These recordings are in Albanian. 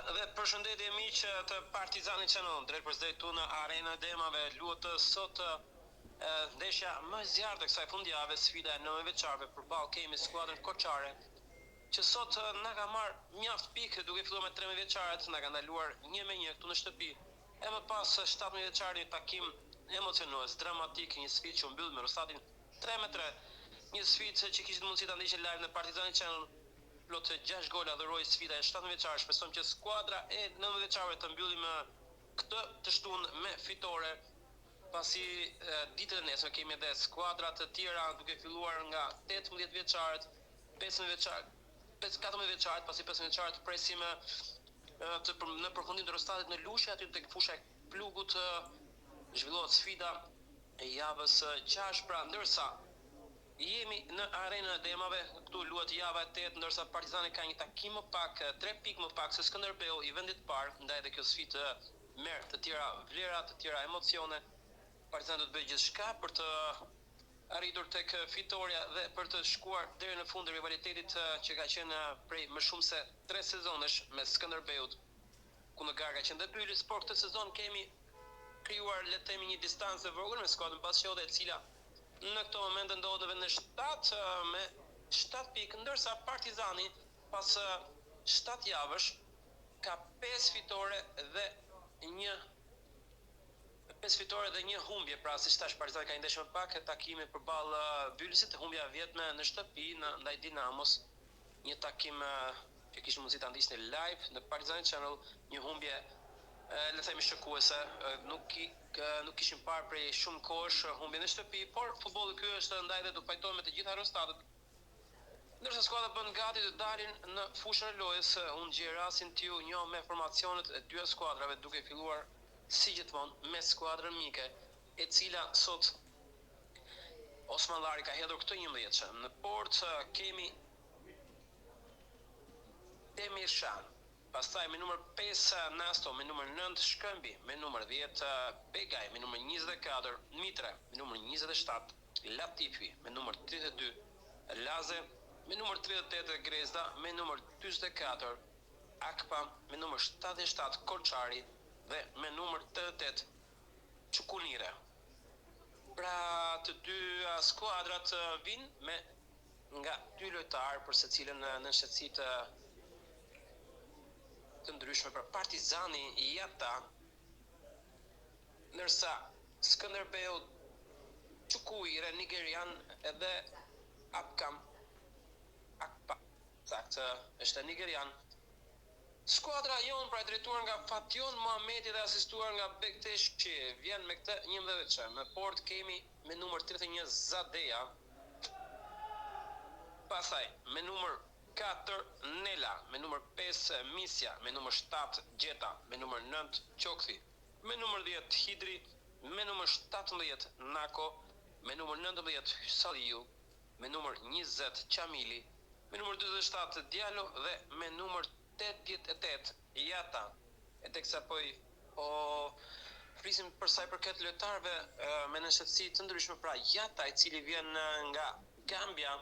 Dhe përshëndetje miq të Partizani Channel, drejtpërsëdrejt këtu në Arenën e Demave, luhet sot ndeshja më e zjarrtë e kësaj fundjave, sfida e 19 vjeçarëve, përballë kemi skuadrën korçare, që sot na ka marrë mjaft pikë, duke filluar me 13 vjeçarët, na ka ndaluar 1-1 këtu në shtëpi, e më pas 17 vjeçarët një takim emocionues, dramatik, një sfidë që u mbyll me rezultatin 3-3, një sfidë që kishit mundësi ta ndiqni live në Partizani Channel. Plot 6 gola dhuroi sfida e 17 vjeçarëve. Shpresojmë që skuadra e 19 vjeçarëve të mbyllim këtë të shtunë me fitore, pasi ditën e nesërme kemi edhe skuadra të tjera duke filluar nga 18 vjeçarët, 15 vjeçarët, 14 vjeçarët, pasi 15 vjeçarët presim të në përfundim të rezultatit në Lushnjë, aty tek fusha e Plugut zhvillohet sfida e javës 6, pra ndërsa Jemi në Arenën e Demave, këtu luhet java e tetë, ndërsa Partizani ka një takim më pak, tre pikë më pak se Skënderbeu i vendit të parë, ndaj edhe kjo sfidë merr të tjera vlera, të tjera emocione. Partizani do të bëjë gjithçka për të arritur tek fitorja dhe për të shkuar deri në fund të rivalitetit që ka qenë prej më shumë se tre sezonesh mes Skënderbeut, ku në garë ka qenë dhe Bylis, por këtë sezon kemi krijuar le të themi një distancë të vogël me skuadrën bashkëshorte e cila në këto momente ndodhet në vendin e 7 me 7 pikë, ndërsa Partizani pas 7 javësh ka 5 fitore dhe një 5 fitore dhe një humbje, pra siç thash Partizani ka një ndeshje më pak, takimi përballë Bylisit, humbja e vjetme në shtëpi në ndaj Dinamos, një takim që kishim mundësi ta ndiqni live në Partizani Channel, një humbje le të themi shokuese, nuk i nuk kishim parë prej shumë kohësh humbje në shtëpi, por futbolli ky është ndaj dhe do pajtohemi me të gjitha rezultatet. Ndërsa skuadrat bën gati të dalin në fushën e lojës, unë gjej rastin t'ju njoh me formacionet e dyja skuadrave duke filluar si gjithmonë me skuadrën mike, e cila sot Osmanllari ka hedhur këtë 11-shë. Në portë kemi Demirshan, pastaj me numër 5 Nasto, me numër 9 Shkëmbi, me numër 10 Begaj, me numër 24 Mitre, me numër 27 Latifi, me numër 32 Laze, me numër 38 Grezda, me numër 44 Akpa, me numër 77 Korçari dhe me numër 88 Çukunire. Pra të dy skuadrat vinë me nga dy lojtarë për secilën nënshtetësi të të ndryshme, pra Partizani Jata, ndërsa Skënderbeu Çukuire nigerian edhe Apkam Akpa, saktë është nigerian. Skuadra jonë pra e drejtuar nga Fatjon Muhameti dhe asistuar nga Bekteshi vjen me këtë 11-shë. Në portë kemi me numër 31 Zadeja, pastaj me numër 4 Nela, me numër 5 Misja, me numër 7 Gjeta, me numër 9 Qokthi, me numër 10 Hidri, me numër 17 Nako, me numër 19 Saliu, me numër 20 Qamili, me numër 47 Djalo dhe me numër 88 Jata. E teksa po i po flisim për sa i përket lojtarëve me nënshtetësi të ndryshme, pra Jata i cili vjen nga Gambia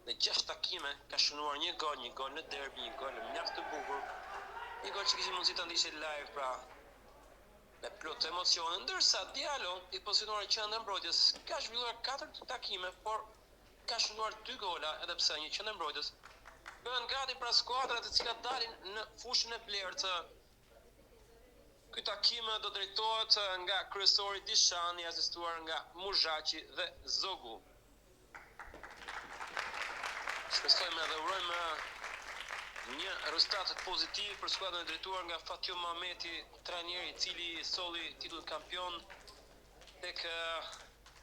në 6 takime ka shënuar një gol, një gol në derbi, një gol mjaft të bukur, një gol që kishim mundësi ta ndiqni live, pra me plot emocione, ndërsa Diallo i pozicionuar në qendër mbrojtjes ka zhvilluar 4 takime, por ka shënuar 2 gola, edhe pse një qendër mbrojtës. Bëhen gati pra skuadrat të cilat dalin në fushën e blertë. Ky takim do drejtohet nga kryesori Dishani, asistuar nga Muzhaqi dhe Zogu. Shpresojmë edhe urojmë një rezultat pozitiv për skuadrën e drejtuar nga Fatjon Muhameti, trajneri i cili solli titullin kampion tek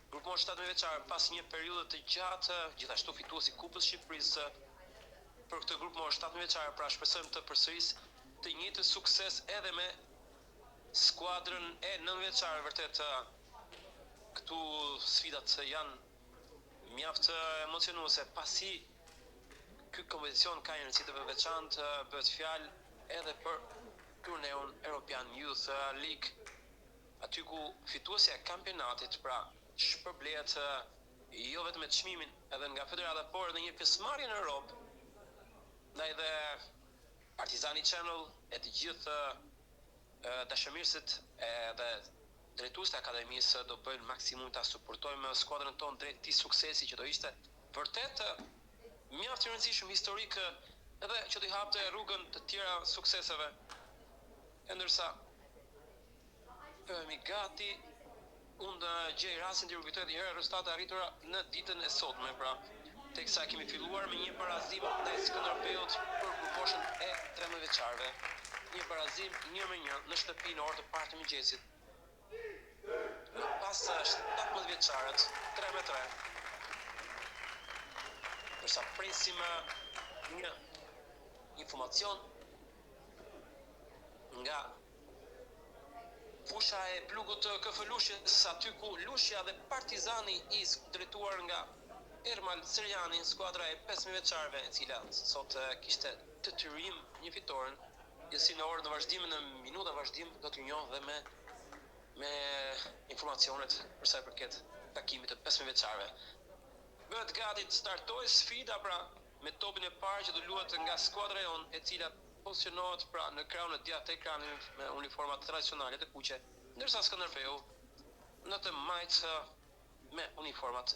grupmosha 17 vjeçare pas një periudhe të gjatë, gjithashtu fituesi i Kupës së Shqipërisë për këtë grupmoshë 17 vjeçare, pra shpresojmë të përsëris të njëjtin sukses edhe me skuadrën e 9 vjeçare, vërtet këtu sfidat janë mjaft emocionuese, pasi ky kompeticion ka një rëndësi të veçantë, bëhet fjalë edhe për turneun European Youth League, aty ku fituesja e kampionatit, pra shpërblehet jo vetëm me çmimin edhe nga federata, por edhe një pjesëmarrje në Europë. Ndaj dhe Partizani Channel E të gjithë dashamirësit edhe drejtuesit e akademisë do bëjnë maksimumin ta suportojmë skuadrën tonë drejt këtij suksesi që do ishte vërtet mjaft i rëndësishëm historik edhe që do i hapte rrugën të tjera sukseseve. E ndërsa bëhemi gati, unë gjej rastin t'ju rikujtoj edhe një herë rezultatet e arritura në ditën e sotme, pra teksa kemi filluar me një barazim ndaj Skënderbeut për grupmoshën e 13 vjeçarëve, një barazim 1-1 në shtëpi në orë të parë të mëngjesit. Më pas 17 vjeçarët 3-3. Ndërsa presim një informacion nga fusha e plugut të KF Lushnjës, aty ku Lushnja dhe Partizani i drejtuar nga Ermal Serjani, skuadra e 15 vjeçarëve, e cila sot kishte detyrim një fitoren, gjithsesi në orë në vazhdim në minuta vazhdim do t'ju njoh dhe me me informacionet për sa i përket takimit të 15 vjeçarëve. Bëhet gati të startojë sfida pra me topin e parë që do luhet nga skuadra jonë, e cila pozicionohet pra në krahun e djathtë të ekranit me uniformat tradicionale të kuqe, ndërsa Skënderbeu në të majtë me uniformat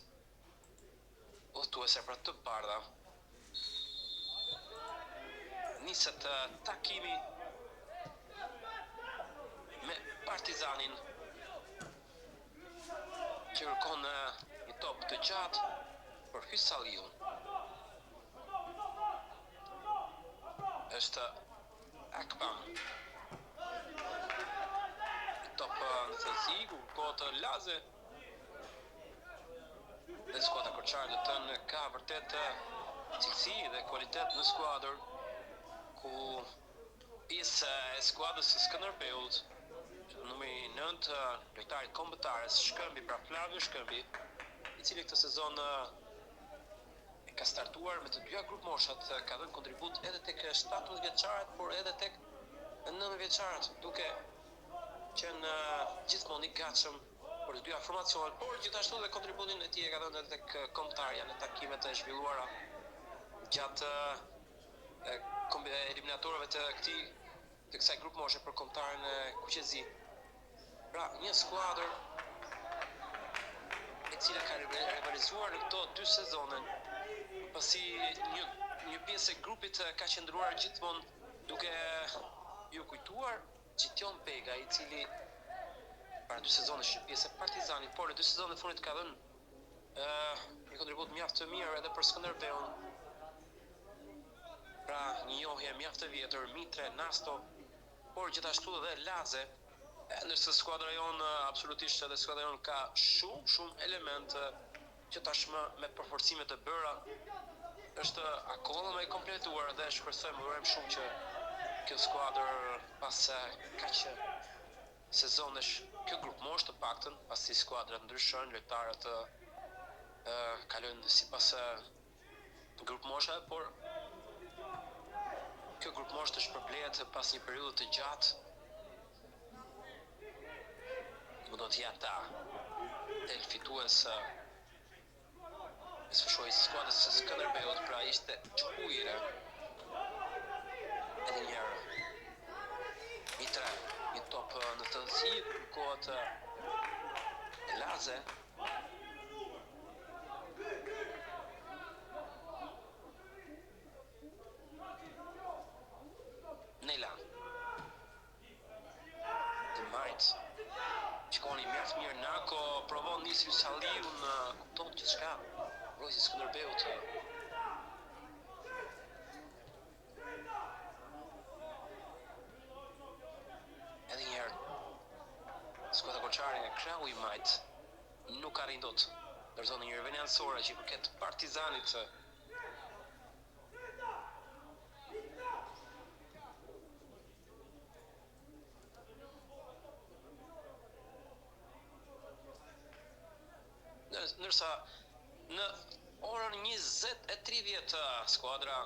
udhëtuese pra të bardha. Niset takimi me Partizanin që kërkon një top të gjatë për Hysaliun. Është Akpan. Një top në thellësi, ku kërkohet Laze. Dhe skuadra korçare do të thënë ka vërtet cilësi dhe kualitet në skuadër, ku pjesë e skuadrës së Skënderbeut, numri 9, lojtari i kombëtares Shkëmbi, pra Flavio Shkëmbi, i cili këtë sezon e ka startuar me të dyja grupmoshat, ka dhënë kontribut edhe tek 17 vjeçarët, por edhe tek 19 vjeçarët, duke qenë gjithmonë i gatshëm për të dyja formacionet, por gjithashtu dhe kontributin e tij e ka dhënë edhe tek kombëtarja në takimet e zhvilluara gjatë eliminatorëve të këtij të kësaj grupmoshe për kombëtaren e Kuqezi. Pra, një skuadër e cila ka rivalizuar në këto dy sezone, pasi një një pjesë e grupit ka qëndruar gjithmonë duke ju kujtuar Gjition Pega, i cili para dy sezonesh ishte pjesë e Partizanit, por në dy sezonet e fundit ka dhënë një kontribut mjaft të mirë edhe për Skënderbeun. Pra, një njohje mjaft e vjetër, Mitre, Nasto, por gjithashtu edhe Laze, ndërsa skuadra jonë absolutisht edhe skuadra jonë ka shumë shumë elementë që tashmë me përforcimet e bëra është akoma më e kompletuar dhe shpresojmë urojmë shumë që kjo skuadër pas kaq sezonesh kjo grupmoshë të paktën, pasi skuadrat ndryshojnë, lojtarët kalojnë sipas grupmoshave, por kjo grupmoshë të shpërblehet pas një periudhe të gjatë. Ku do të jetë del fitues mesfushori i skuadrës së Skënderbeut, pra ishte Çkujre. Edhe një herë. Mitre, një top në thellësi, kërkohet Laze. Nela. Të majtë. Shikoni mjaft mirë Nako, provon nisi Saliu në kupton gjithçka. Mbrojtësi i Skënderbeut. Edhe një herë. Skuadra korçare nga krahu i majtë nuk arrin dot. Ndërsa në një rivënie anësore që i përket Partizanit. Ndërsa në orën 20:30 skuadra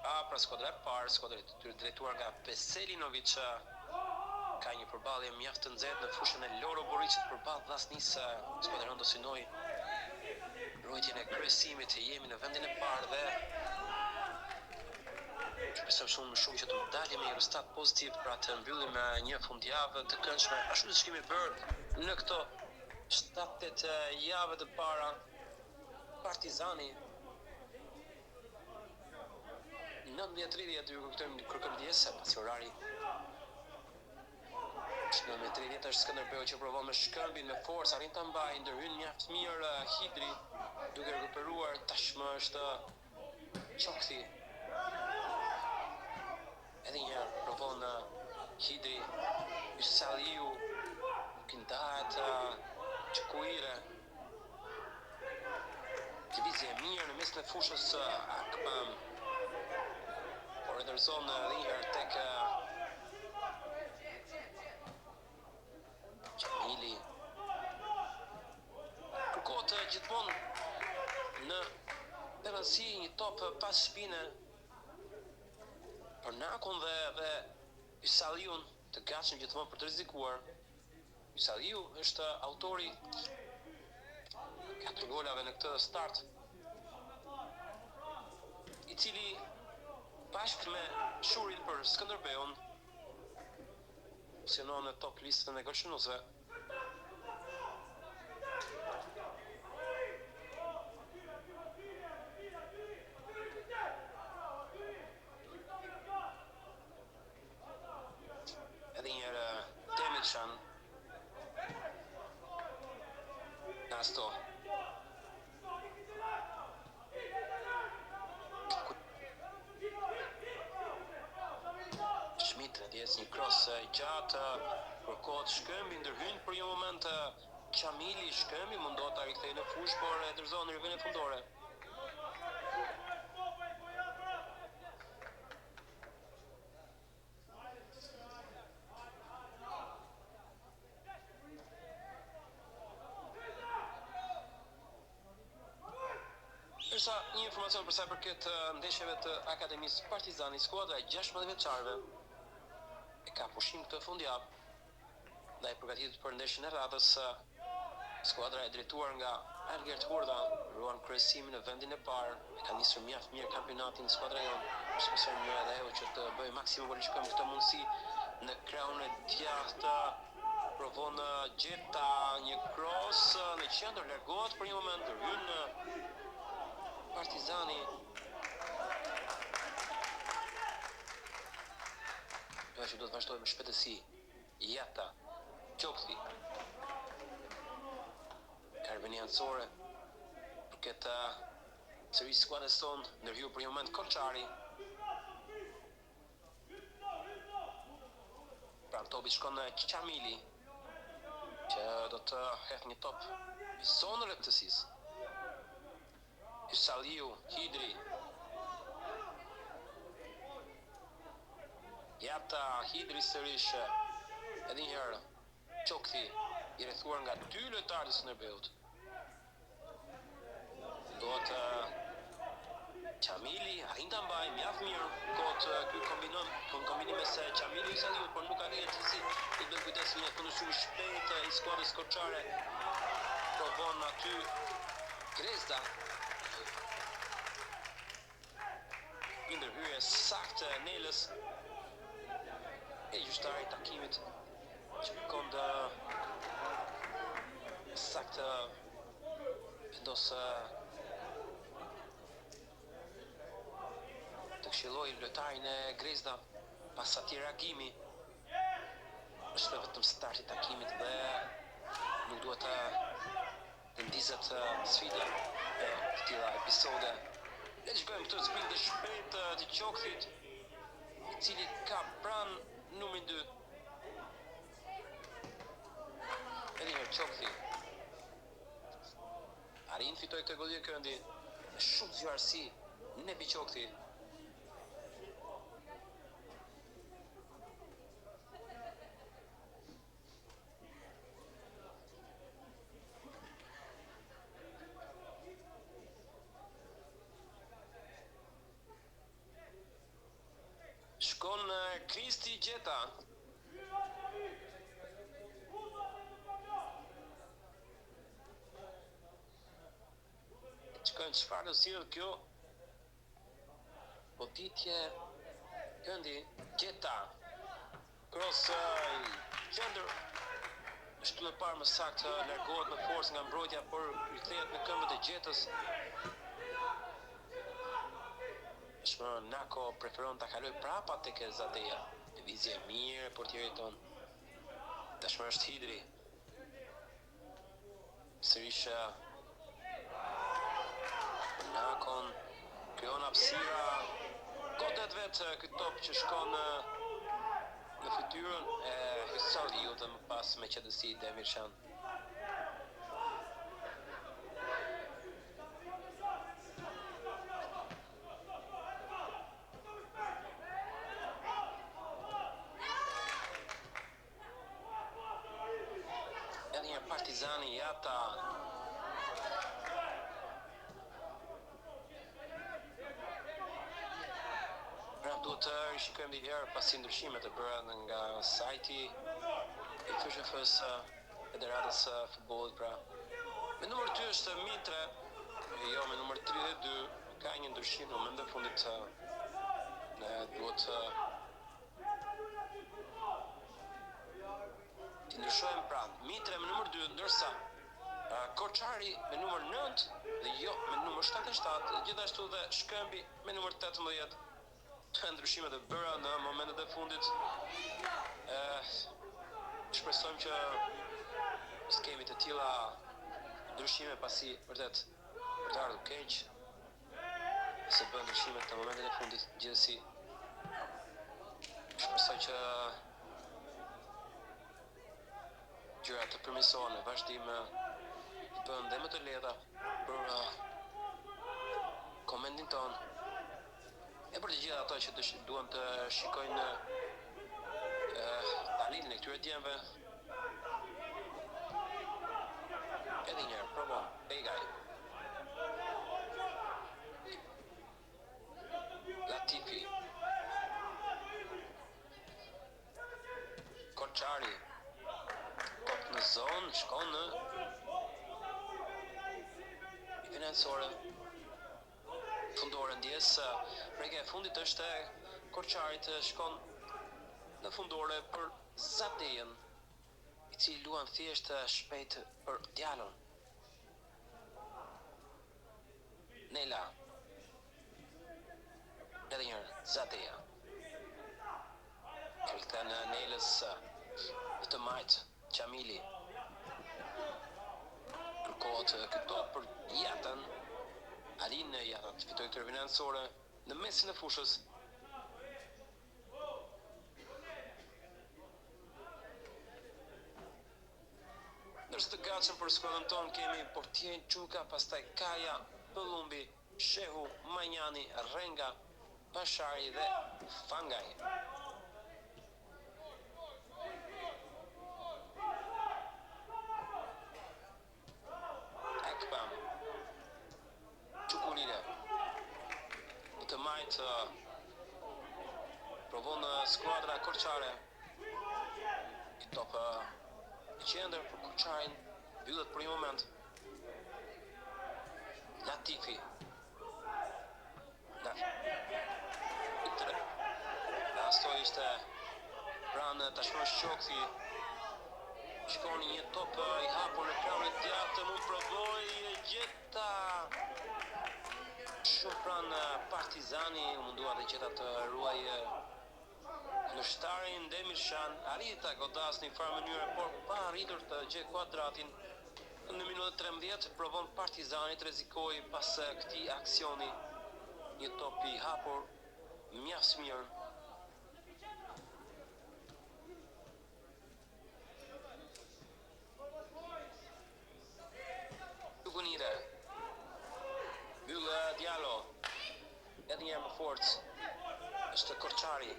A, pra skuadra e parë, skuadra e drejtuar nga Veselinovic ka një përballje mjaft të nxehtë në fushën e Loro Boriçit përballë Vllaznisë. Skuadra jonë do synojë ruajtjen e kryesimit, jemi në vendin e parë dhe. Shpresojmë shumë shumë që të dalim me një rezultat pozitiv, pra të mbyllim me një fundjavë të këndshme, ashtu siç kemi bërë në këto 7-8 javë të para. Partizani 19:30 ju kërkojmë kërkojmë ndjesë pasi orari 19:30 është Skënderbeu që provon me Shkëmbin me forcë, arrin ta mbajë, ndërhyn mjaft mirë Hidri, duke rikuperuar tashmë është Qokthi. Edhe një herë provon Hidri, Saliu, nuk i ndahet Çekuire. Lëvizje e mirë në mesin e fushës Akpam. Por e dorëzon edhe një herë tek Qamili. Kërkohet gjithmonë në penallti një top pas shpine për Nakun dhe dhe Saliun të gatshëm gjithmonë për të rrezikuar. Saliu është autori i 4 golave në këtë start, i cili bashkë me Shurin për Skënderbeun synon në top listën e golshënuesve. Edhe një herë Demircan. Nasto. Schmidt ndjes një cross i gjatë, kërkohet Shkëmbi, ndërhyn për një moment Qamili, Shkëmbi mundohet ta rikthejë në fushë, por e dorëzon në rivënie fundore. Ndërsa një informacion për sa i përket ndeshjeve të Akademisë Partizani, skuadra e 16 vjeçarëve e ka pushim këtë fundjavë, ndaj përgatitet për ndeshjen e radhës. Skuadra e drejtuar nga Algert Hurda ruan kryesimin në vendin e parë, e ka nisur mjaft mirë kampionatin skuadra jonë. Shpresojmë edhe ajo që të bëjë maksimum por shikojmë këtë mundësi në krahun e djathtë. Provon Gjeta një cross në qendër, largohet për një moment, ndërhyn Partizani. Loja që do të vazhdojë me shpejtësi. Jata, Qokthi. Karveni anësore për këtë sërish skuadrës sonë, ndërhyu për një moment Korçari. Pranë topit shkon Qamili, që do të hedh një top në zonën e rreptësisë. Saliu, Hidri. Jata, Hidri sërish. Edhe një herë Qokthi i rrethuar nga dy lojtarë të Skënderbeut. Do të Qamili arrin ta mbajë mjaft mirë. Kot ky kombinon kon kombinim mes Qamili e Saliut, por nuk arrihet gjithsesi. Do të bëjmë kujdes një kundërshtim i shpejtë i skuadrës korçare. Provon aty Grezda. Një ndërhyrje e saktë e Nelës. E gjyqtari i takimit që kërkon të saktë vendos të këshillojë lojtarin e Grezda pas atij reagimi është vetëm starti i takimit dhe nuk duhet të të ndizet sfida me të tilla episode. Le të shikojmë këtë zbritje të shpejtë të Qokthit, i cili ka pranë numrin 2. Edhe një herë Qokthi. Arrin të fitojë këtë goditje këndi me shumë zgjuarsi Nebi Qokthi. Shkon Kristi Gjeta. Shikojmë çfarë do sjellë kjo goditje. Këndi, Gjeta, Cross qendër është më parë më saktë largohet me forcë nga mbrojtja, por rikthehet në këmbët e Gjetës. Tashmë Nako preferon ta kalojë prapa tek Zadeja. Lëvizje e mirë e portierit tonë. Tashmë është Hidri. Sërish Nakon krijon hapësira godet vetë ky top që shkon në fytyrën e Hysaliut dhe më pas me qetësi Demirçan. Edhe një Partizani Jata. Pra duhet të rishikojmë një herë pasi ndryshimet e bëra nga sajti i FSHF-së Federatës së Futbollit pra. Me numër 2 është Mitre, jo me numër 32, ka një ndryshim në momentin e fundit ne duhet të T'i ndryshojmë pra Mitre me numër 2, ndërsa Korçari me numër 9 dhe jo me numër 77, gjithashtu dhe Shkëmbi me numër 18. Ndryshimet e bëra në momentet e fundit. Ë shpresojmë që s'kemi të tilla ndryshime pasi vërtet për të ardhur keq Nëse bëhen ndryshimet në momentin e fundit, gjithsesi shpresoj që gjërat të përmirësohen në vazhdim, të bëhen dhe më të lehta për uh, komentin tonë. E për të gjithë ato që duan të shikojnë uh, talentin e këtyre djemve, edhe një herë provon Begaj. Latifi. Korçari. Top në zonë, shkon në finansore. Fundore ndjesë. Prekja e fundit është e Korçarit, shkon në fundore për Zadejën, i cili luan thjesht shpejt për Djalon. Nela. Edhe një herë, Zadeja. Rikthen Nelës në të majtë, Qamili. Kërkohet ky top për Jatën. Arrin Jata të fitojë këtë rëvinansore në mesin e fushës. Ndërsa të gatshëm për skuadrën tonë kemi portierin Çuka, pastaj Kaja, Pëllumbi, Shehu, Manjani, Rrenga, Bashari dhe Fangaj. Ekpam. Çukurire. Në të majtë provon skuadra korçare. Një top në qendër për Korçarin, mbyllet për një moment. Latifi. Asto ishte pranë tashmë Shokthi. Shkon një top i hapur në krahun e djathtë, mund provojë Gjeta. Shumë pranë Partizani, u mundua dhe Gjeta të ruajë kundërshtarin Demirshan, arriti ta godasë në një farë mënyre, por pa arritur të gjejë kuadratin. Në minutën 13 provon Partizani të rrezikojë pas këtij aksioni një top i hapur mjaft mirë. Dugunire. Mbyll Djalo. Edhe një herë me forcë. Është Korçari.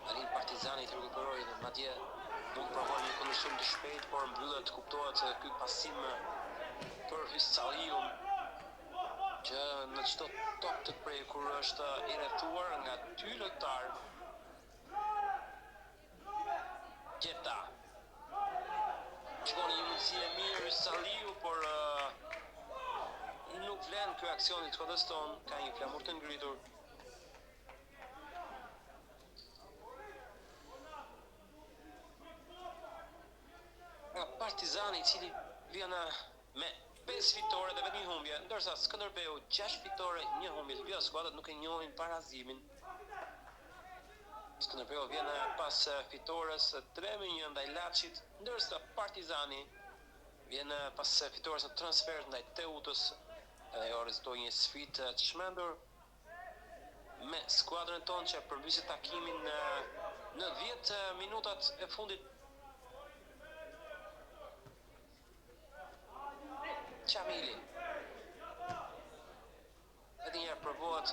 Arrin Partizani të rikuperojë dhe madje mund të provojë një kundërsulm të shpejtë, por mbyllet kuptohet ky pasim për Hysaliun që në çdo top të prekur është i rrethuar nga dy lojtarë. Gjeta. Shkon një mundësi e mirë Hysaliu, por nuk. nuk vlen ky aksion i skuadrës tonë, ka një flamur të ngritur. Nga Partizani i cili vjen me 5 fitore dhe vetëm një humbje, ndërsa Skënderbeu 6 fitore, një humbje. Të dyja skuadrat nuk e njohin barazimin. Skënderbeu vjen pas fitores 3-1 ndaj Laçit, ndërsa Partizani vjen pas fitores në transfertë ndaj Teutës. Edhe ajo rezultoi një sfidë të çmendur me skuadrën tonë që përmbysi takimin në, në 10 minutat e fundit. Qamili. Edhe një herë provohet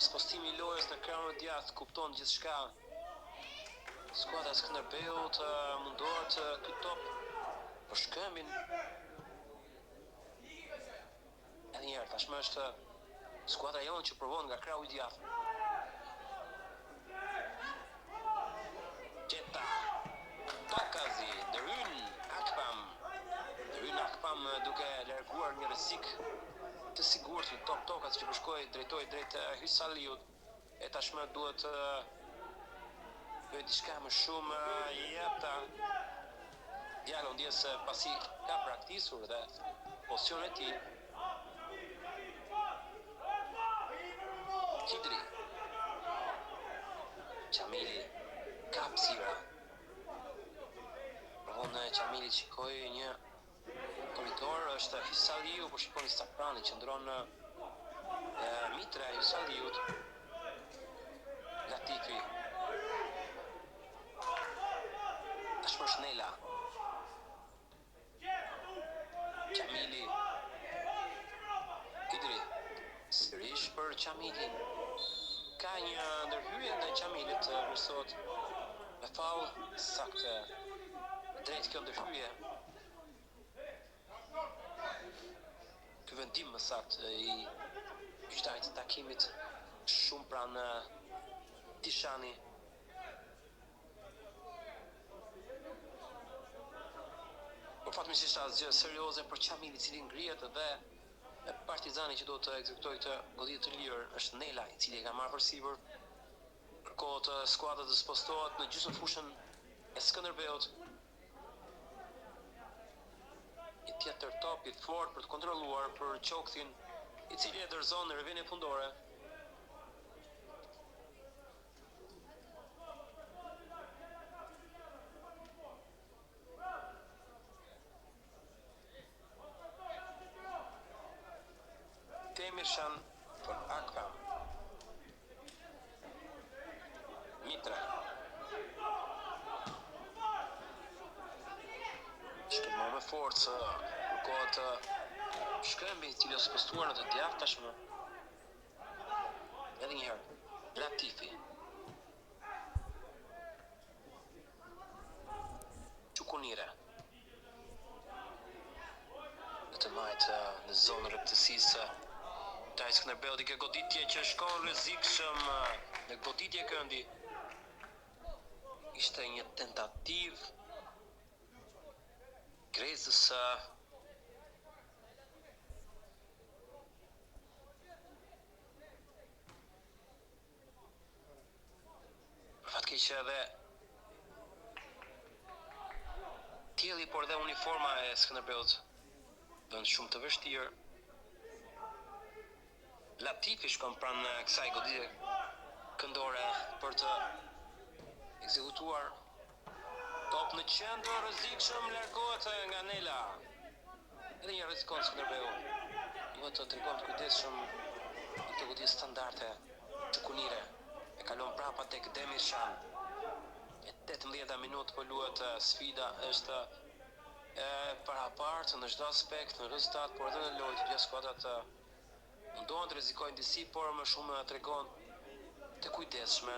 spostimi i lojës në krahun e djathtë, kupton gjithçka. Skuadra e Skënderbeut mundohet ky top për Shkëmbin. Edhe një herë, tashmë është skuadra jonë që provon nga krahu i djathtë. Gjeta. Tokazi, ndërhyn Akpam. Ndërhyn Akpam duke larguar një rrezik të sigurt një top Tokazi që përshkoi drejtoi drejt Hysaliut. E tashmë duhet të bëjë diçka më shumë Jepta. Djalo ndjesë pasi ka braktisur dhe pozicionin e tij. Hidri. Qamili ka hapësira. Provon Qamili të shikojë një korridor është Hysaliu, po shikoni sa pranë qëndron Mitra e Hysaliut. Latifi. Tashmë është Nela. Qamili. Hidri. Sërish për Qamilin. Ka një ndërhyrje ndaj Qamilit, vlerësohet me faull saktë drejt kjo ndërhyrje. Ky vendim më saktë i gjyqtarit të takimit shumë pranë Tishani. Por fatmirësisht asgjë serioze për Qamilin i cili ngrihet dhe Partizani që do të ekzekutojë këtë goditje të lirë është Nela i cili e ka marrë përsipër. Kërkohet skuadra të spostohet në gjysmë fushën e Skënderbeut. Një tjetër top i fortë për të kontrolluar për Qokthin, i cili e dorëzon në revën fundore. Demircan për Akpam. Mitra. Shkelmon me forcë, kërkohet Shkëmbi, i cili është spostuar në të djathtë tashmë. Edhe një herë, Latifi. Çukunire. Në të majtë në zonë rreptësisë. Ndaj Skënderbeut i ke goditje që shkon rrezikshëm në goditje këndi. Ishte një tentativë Grezës Për fat keq edhe Tjelli, por dhe uniforma e Skënderbeut bën shumë të vështirë. Latifi shkon pranë kësaj goditje këndore për të ekzekutuar top në qendër rrezikshëm largohet nga Nela. Edhe një rrezikon Skënderbeu. Duhet të tregohen të kujdesshëm në këtë goditje standarde. Çukunire e kalon prapa tek Demircan. E 18-ta minutë po luhet sfida është e barabartë në çdo aspekt, në rezultat, por edhe në lojë të dyja skuadrat mundohen të rrezikojnë disi, por më shumë tregohen të kujdesshme.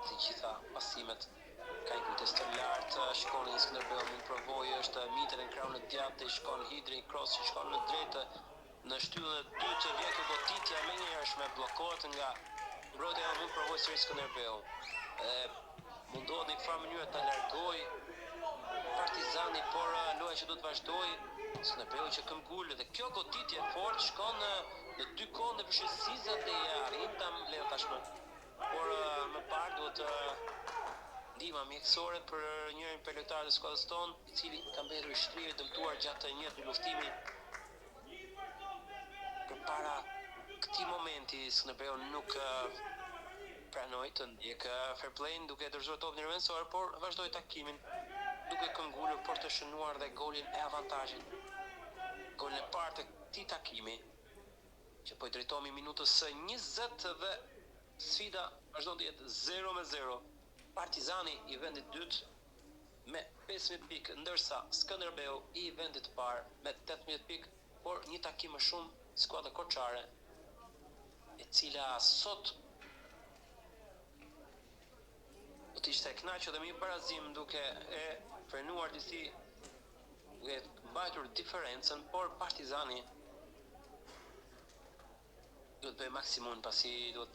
Të gjitha pasimet ka një kujdes të lartë, shikoni një Skënderbeu mund provojë, është Mitre në krahun e djathtë, i shkon Hidri, cross që shkon në drejtë në shtyllën e dytë, vjen kjo goditje e menjëhershme, bllokohet nga mbrojtja, mund provojë sërish Skënderbeu. Dhe mundohet në një farë mënyrë ta largojë. Partizani, por loja që duhet të vazhdojë, Skënderbeu që këmbgul dhe kjo goditje e fortë shkon në dy kohë në vështirësi Zadeja arrin ta mbledhë tashmë. Por më parë duhet ndihma mjekësore për njërin prej lojtarëve të skuadrës tonë, i cili ka mbetur i shtrirë i dëmtuar gjatë një dyluftimi. Përpara këtij momenti Skënderbeu nuk pranoi të ndjekë fair play-n duke dorëzuar topin në rëndësore, por vazhdoi takimin duke këmbgulur për të shënuar dhe golin e avantazhit. Golin e parë të këtij takimi që po i drejtohemi minutës së 20 dhe sfida vazhdon të jetë 0 me 0. Partizani i vendit dytë me 15 pikë, ndërsa Skënderbeu i vendit të parë me 18 pikë, por një takim më shumë skuadra korçare e cila sot do të ishte e kënaqur dhe me një barazim duke e frenuar disi duke mbajtur diferencën, por Partizani duhet të bëjë maksimumin pasi duhet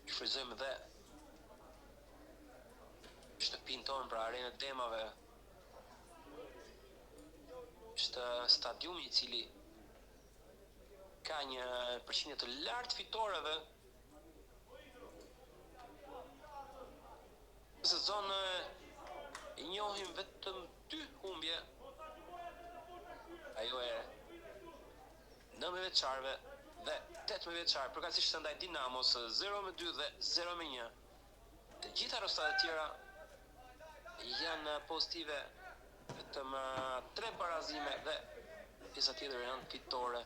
të shfrytëzojmë dhe shtëpinë tonë pra arenën e Demave. Është stadiumi i cili ka një përqindje të lartë fitoreve. Në sezon i njohim vetëm dy humbje. Ajo e 19 vjeçarëve dhe 18 vjeçarë, përkatësisht ndaj Dinamos 0 me 2 dhe 0 me 1. Të gjitha rezultatet e tjera janë pozitive, vetëm 3 barazime dhe pjesa tjetër janë fitore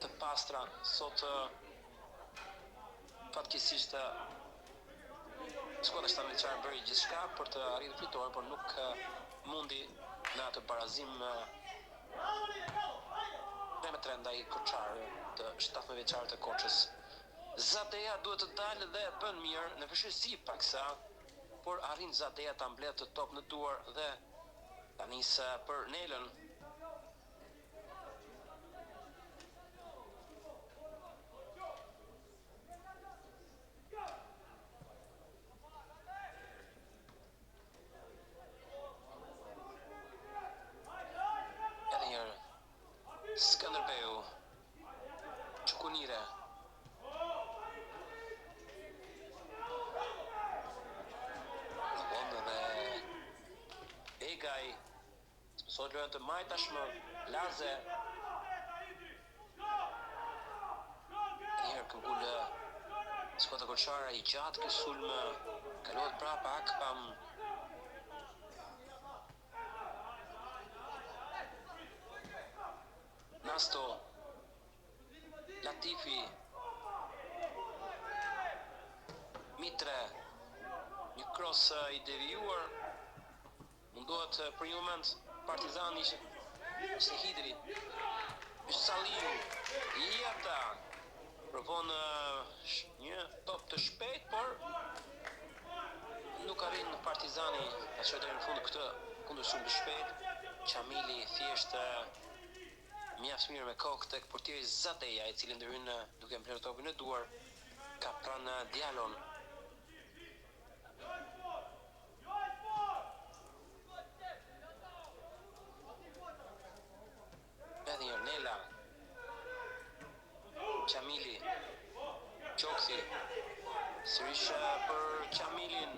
të pastra. Sot fatkeqësisht skuadra 17 vjeçare bëri gjithçka për të arritur fitore, por nuk mundi në atë barazim 3 me 3 ndaj Korçarëve të 17 vjeçarëve të Korçës. Zadeja duhet të dalë dhe bën mirë në vështirësi paksa, por arrin Zadeja ta mbledhë të top në duar dhe ta nisë për Nelën. Edhe një herë Skënderbeu Çukunire. Provon dhe Begaj. Sot lojën të majtë tashmë. Laze. Një herë këmbgul skuadra korçare i gjatë ky sulm kalohet prapa Akpam. Nasto Latifi Mitre Një cross i devijuar Mundohet për një moment Partizani që ishte Hidri Saliu Jeta Provon një top të shpejt, por nuk arrin Partizani ta çojë deri në fund këtë kundërsulm të shpejt. Qamili thjesht mjaft mirë me kokë tek portieri Zadeja, i cili ndërhyn duke mbledhur topin në duar, ka pranë Dialon. Edhe një herë Nela. Qamili. Qokthi. Sërish për Qamilin.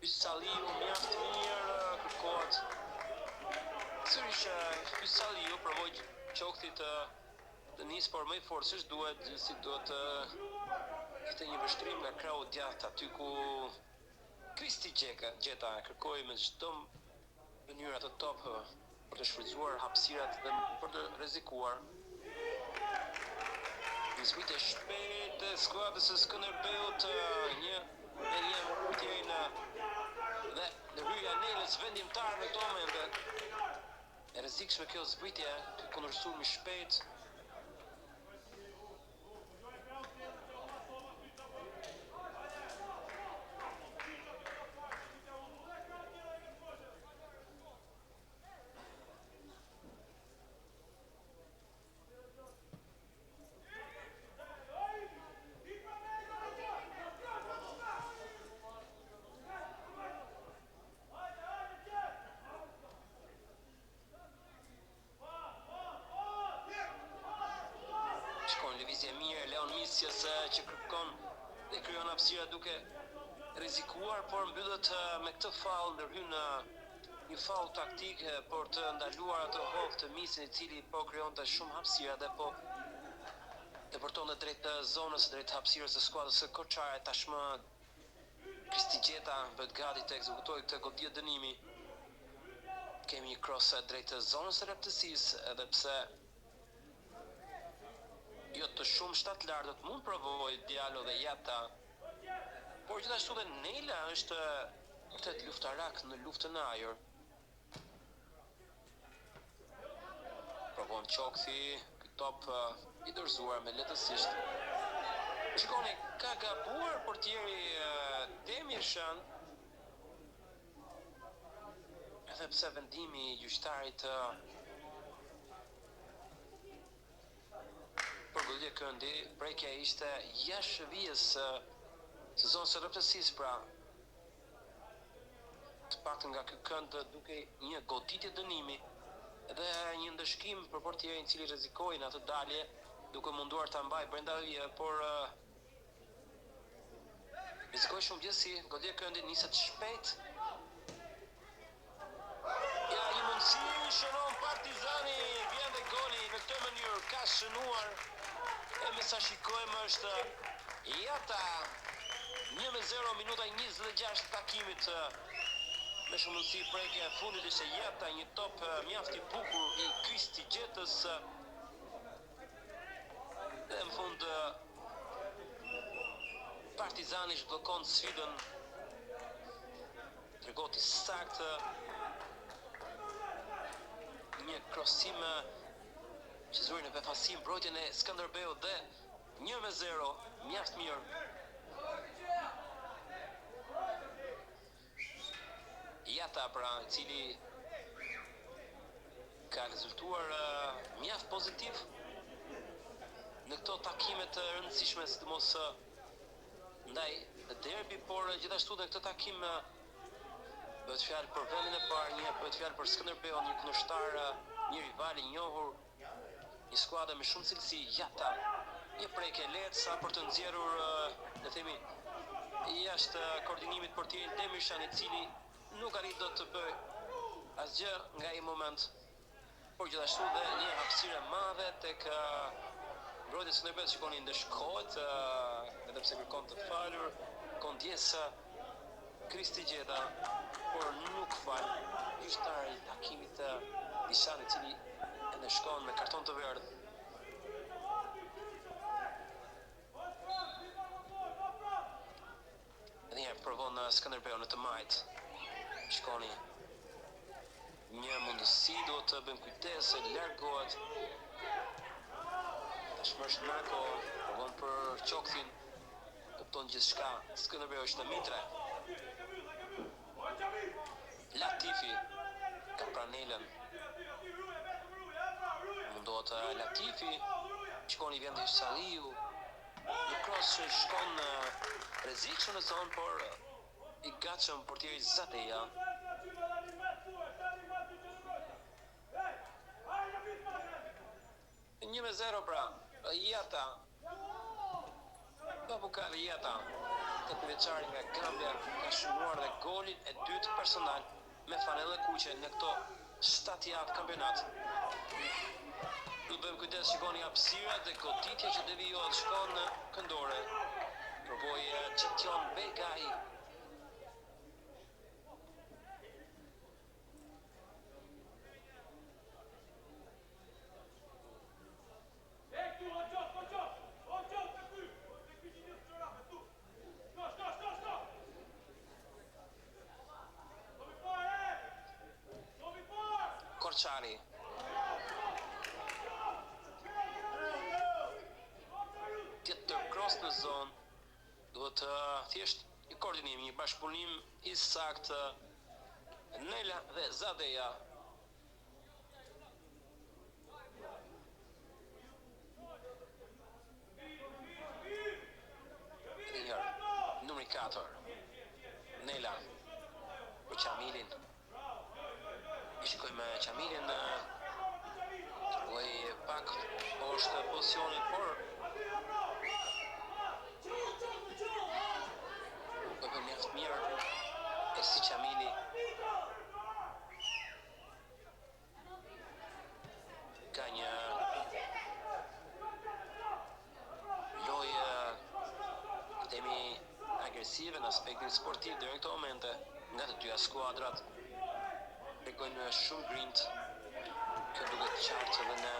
Hysaliu mjaft mirë kërkohet. Sërish Hysaliu provoi Qokthi të të nisë, por më i fortë seç duhet, si duhet të kishte një vështrim nga krahu i djathtë aty ku Kristi Gjeka, Gjeta kërkoi me çdo mënyrë atë top për të shfrytëzuar hapësirat dhe për të rrezikuar. Një zbritje e shpejtë e skuadrës së Skënderbeut, një me një me portierin dhe ndërhyrja e Nelës vendimtare në këto momente. E rrezikshme kjo zbritje, ky kundërsulm i shpejtë. nisjes që kërkon dhe krijon hapësira duke rrezikuar, por mbyllet me këtë faull ndërhyn një faull taktik për të ndaluar atë hov të Misin i cili po krijonte shumë hapësira dhe po depërtonte drejt zonës, drejt hapësirës së skuadrës së Korçare. Tashmë Kristi Gjeta bëhet gati të ekzekutojë këtë goditje dënimi. Kemi një kros drejt zonës së rreptësisë, edhe pse jo të shumë shtatlartët mund provojë Diallo dhe Jata. Por gjithashtu dhe Nela është vërtet luftarak në luftën në ajër. Provon Qokthi, ky top i dorëzuar me lehtësisht. Shikoni, ka gabuar portieri Demirshan. Edhe pse vendimi i gjyqtarit për goditje këndi, prekja ishte jashtë vijës së zonës së rreptësisë, pra të paktën nga ky kënd dukej një goditje dënimi dhe një ndëshkim për portierin i cili rrezikoi në atë dalje duke munduar ta mbajë brenda vijave, por rrezikoi shumë gjithsesi, goditje këndi niset shpejt. Ja, një mundësi, shënon Partizani, vjen dhe goli në këtë mënyrë, ka shënuar, e me sa shikojmë është Jata, 1-0, minuta 26 të takimit, me shumë mundësi prekja e fundit ishte Jata, një top mjaft i bukur i Kristi Gjetës, dhe në fund Partizani zhbllokon sfidën. Tregohet i saktë një krosim që zuri në befasi mbrojtjen e Skënderbeut dhe 1-0, mjaft mirë. Jata pra, i cili ka rezultuar mjaft pozitiv në këto takime të rëndësishme, sidomos ndaj derbi, por gjithashtu në këtë takim bëhet fjalë për vendin e parë, një bëhet fjalë për Skënderbeun, një kundërshtar, një rival i njohur, një skuadër me shumë cilësi, Jata. Një prekje e lehtë sa për të nxjerrur, le të themi, jashtë koordinimit portierin Demirshan, i cili nuk arrit dot të bëjë asgjë nga ai moment. Por gjithashtu dhe një hapësirë e madhe tek mbrojtja e Skënderbeut, shikoni ndëshkohet edhe pse kërkon të falur, kërkon ndjesë Kristi Gjeta, por nuk fal gjyqtari i takimit të Dishan, i cili e ndëshkon me karton të verdhë. Edhe një herë provon Skënderbeu në të majtë. Shikoni. Një mundësi duhet të bëjmë kujdes se largohet. Tashmë është Nako, provon për Qokthin. Kupton gjithçka. Skënderbeu është në Mitre. Latifi ka pranë Nelën. Mundohet Latifi. Shikoni vjen dhe Saliu. Një kros që shkon rrezikshëm në zonë, por i gatshëm portieri Zadeja. 1-0 pra, Jata. Babukar Jata, 18 vjeçari nga Gambia ka shënuar dhe golin e dytë personal me fanellën e kuqe në këto 7 javë kampionat. Do të bëjmë kujdes, shikoni hapësirat dhe goditja që devijohet shkon në këndore. Provoi Çition Begaj. Korçari. Tjetër kros në zonë. Duhet thjesht një koordinim, një bashkëpunim i saktë Nela dhe Zadeja. Edhe një herë, numri 4. Nela për Qamilin. E shikojmë Qamilin tregoi pak poshtë pozicionit, por pozitive në aspektin sportiv deri në këto momente nga të dyja skuadrat. Tregojnë shumë grintë. Kjo duket qartë edhe në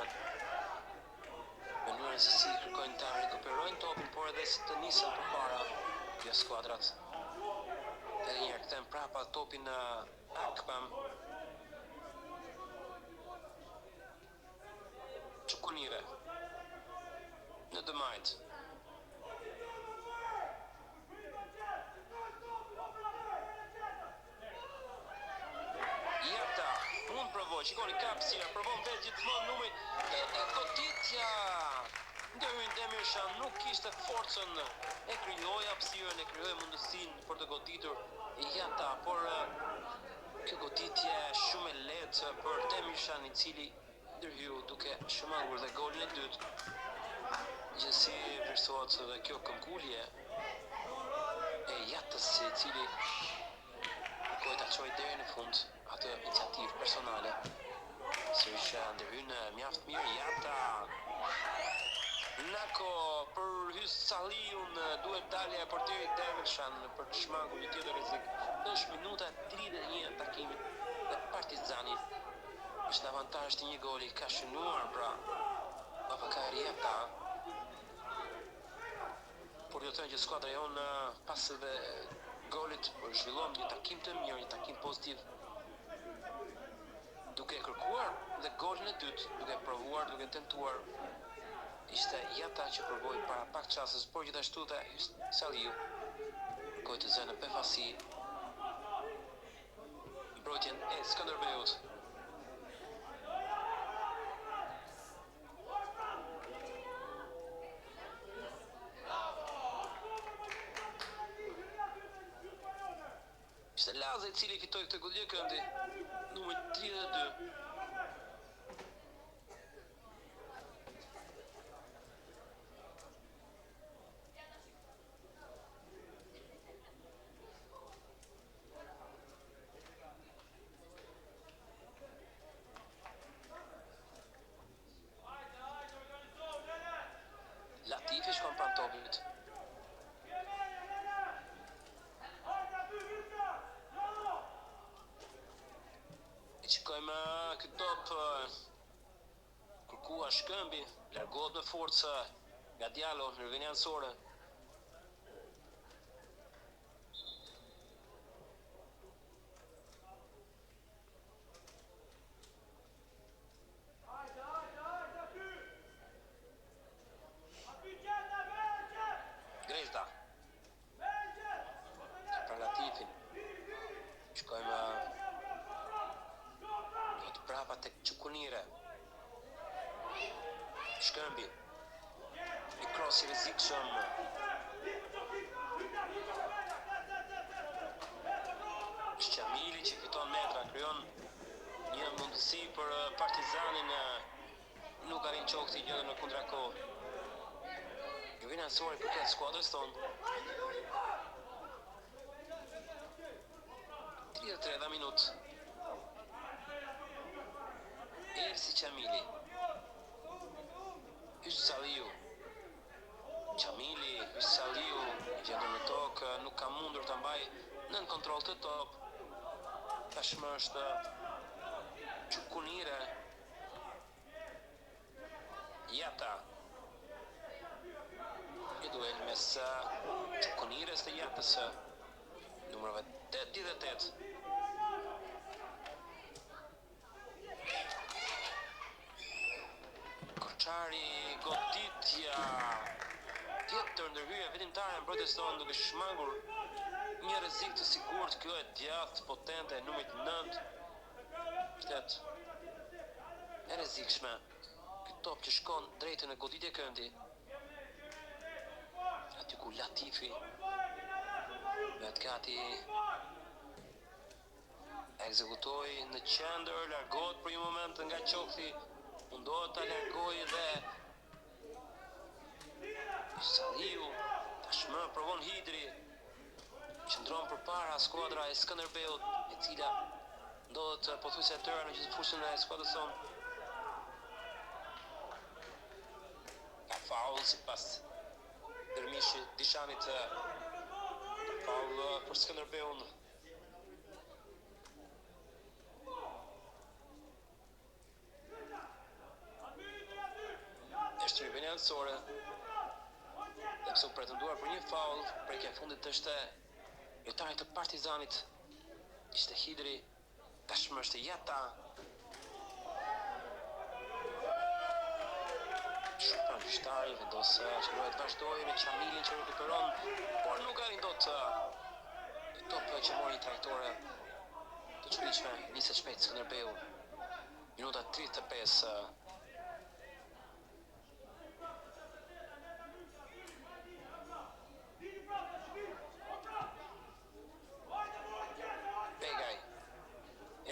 mënyrën se si kërkojnë ta rikuperojnë topin, por edhe si të nisen përpara dyja skuadrat. Edhe një herë kthen prapa topin në Akpam. Çukunire. Në të majtë. Jata, mund provoj, shikoni ka hapësira, provon vetë gjithmonë numri e, e goditja. Ndërhyn Demirshan nuk kishte forcën, e krijoi hapësirën, e krijoi mundësinë për të goditur Jata, por kjo goditje shumë e lehtë për Demirshan i cili ndërhyu duke shmangur dhe golin e dytë. Gjithsesi vlerësohet edhe kjo këmbgulje e Jatës i cili kërkoi ta çojë deri në fund atë iniciativë personale. Sërish ndërhyn mjaft mirë Jata. Nako për Hysaliun duhet dalja e portierit Demirshan për të shmangur një tjetër rrezik. Është minuta 31 e takimit dhe Partizani është në avantazh të një goli, ka shënuar pra Abakar Jata. Por do të thënë që skuadra jonë pas edhe golit po zhvillon një takim të mirë, një takim pozitiv duke kërkuar dhe golin e dytë, duke provuar, duke tentuar. Ishte Jata që provoi para pak çastës, por gjithashtu dhe Saliu kërkoi të zënë në befasi mbrojtjen e Skënderbeut. Ishte Laze i cili fitoi këtë goditje këndi, numri 32. Latifi shkon pranë topit. E shikojmë këtë top kërkua Shkëmbi, largohet me forcë nga Diallo në rëvjen anësore. Grezda. Për Latifin. Shkojmë do të prapa tek Çukunire. Shkëmbi. Një kros i rrezikshëm. Është Qamili që fiton metra, krijon një mundësi për Partizanin nuk arrin qokti gjendër në kontrakohë. Juvin anësori për këtë skuadrës tonë. 33 minutë. Ersi Qamili. Hysaliu. Qamili, Hysaliu, i gjendur në tokë, nuk ka mundur ta mbajë nën kontroll këtë top. Tashmë është Çukunire. Jata. Një duel mes Çukunires dhe Jatës numrave 88. Korçari goditja tjetër ndërhyrje vendimtare e mbrojtjes tonë duke shmangur një rrezik të sigurt kjo e djathtë potente e numrit 9 vërtet e rrezikshme ky top që shkon drejt në goditje këndi aty ku Latifi bëhet gati Ekzekutoi në qendër, largohet për një moment nga Qokthi, mundohet ta largojë dhe Saliu tashmë provon Hidri. Qëndron përpara skuadra e Skënderbeut, e cila ndodhet pothuajse e tëra në gjithë fushën e skuadrës sonë. Ka faull sipas Dërmishi Dishanit. Faull për Skënderbeun. Është një vënie anësore. Dhe pse u pretenduar për një faull, prekja e fundit është e lojtarit të Partizanit. Ishte Hidri, tashmë është Jata. Shumë pranë gjyqtari, vendos që loja të vazhdojë me Qamilin që rekuperon, por nuk arrin dot një top që mori një trajektore të çuditshme, niset shpejt Skënderbeu. Minuta 35. Begaj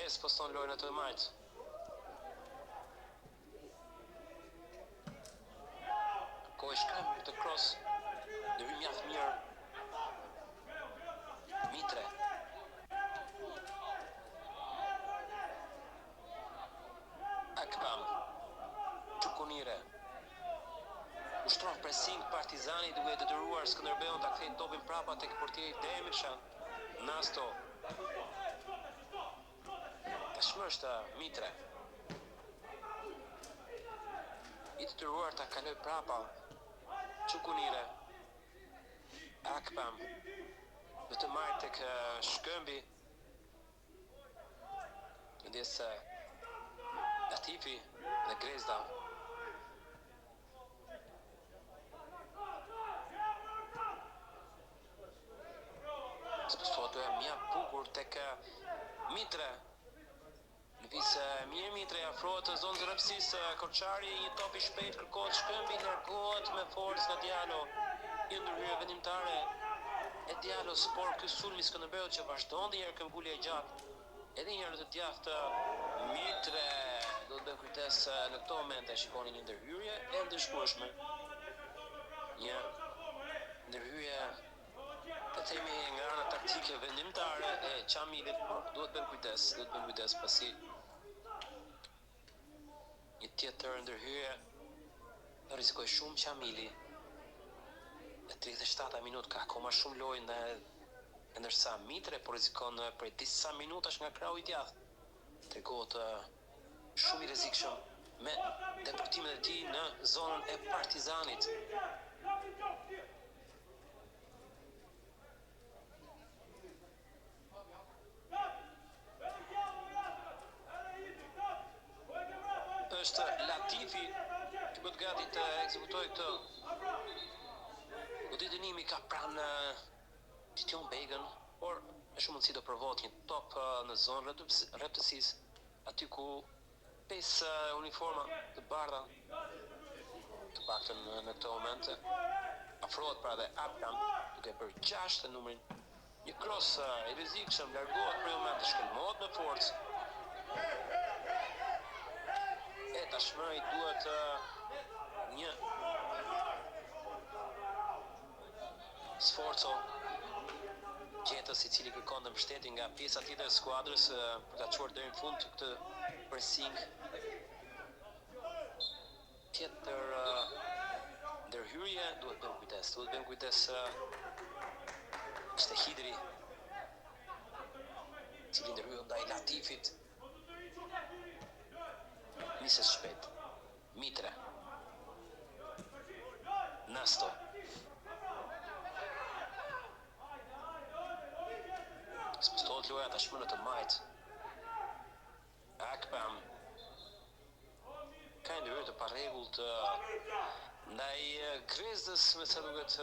e sposton lojën në të majtë. Kërkoi Shkëmbi këtë cross, ndërhyn mjaft mirë. Mitre. Akpam. Çukunire. Ushtron pressing Partizani duke e detyruar Skënderbeun ta kthejë topin prapa tek portieri Demisha. Nasto. Tashmë është Mitre. I detyruar ta kalojë prapa Çukunire. Akpam. Në të majtë tek Shkëmbi. Ndjesë Latifi dhe Grezda. Spostohet loja mjaft bukur tek Mitre. Lëviz mirë Mitre, afrohet të zonës së rreptësisë, Korçari, një top i shpejtë kërkohet Shkëmbi, largohet me forcë nga Diallo. Një ndërhyrje vendimtare e Diallos, por ky sulm i Skënderbeut që vazhdon dhe një herë këmbgulje e gjatë. Edhe një herë në të djathtë Mitre do të bëjmë kujdes në këto momente, shikoni një ndërhyrje e ndëshkueshme. Një ndërhyrje të themi nga ana taktike vendimtare e Qamilit, por duhet të bëjmë kujdes, duhet të bëjmë kujdes pasi një tjetër ndërhyrje do rrezikojë shumë Qamili. Në 37 minutë ka akoma shumë lojë në ndërsa Mitre po rrezikon prej disa minutash nga krahu i djathtë. Tregohet shumë i rrezikshëm me depërtimet e tij në zonën e Partizanit. Është Latifi që bëhet gati të ekzekutojë këtë goditje dënimi ka pranë Fition Begën, por me shumë mundësi do provohet një top në zonë rreptësisë, aty ku pesë uniforma të bardha, të paktën në këtë moment, afrohet pra dhe Akpam, duke bërë 6 numrin. Një cross i rrezikshëm, largohet për një moment, shkelmohet me forcë. E tashmë i duhet një sforco gjetës i cili kërkon dhe mbështetje nga pjesa tjetër e skuadrës për ta çuar deri në fund këtë pressing. Tjetër ndërhyrje, duhet të bëjmë kujdes, duhet të bëjmë kujdes ishte Hidri, i cili ndërhyrje ndaj Latifit. Niset shpejt. Mitre. Nasto. Spostohet loja tashmë në të majtë. Akpam. Ka një ndërhyrje të parregullt ndaj Grezdës me sa duket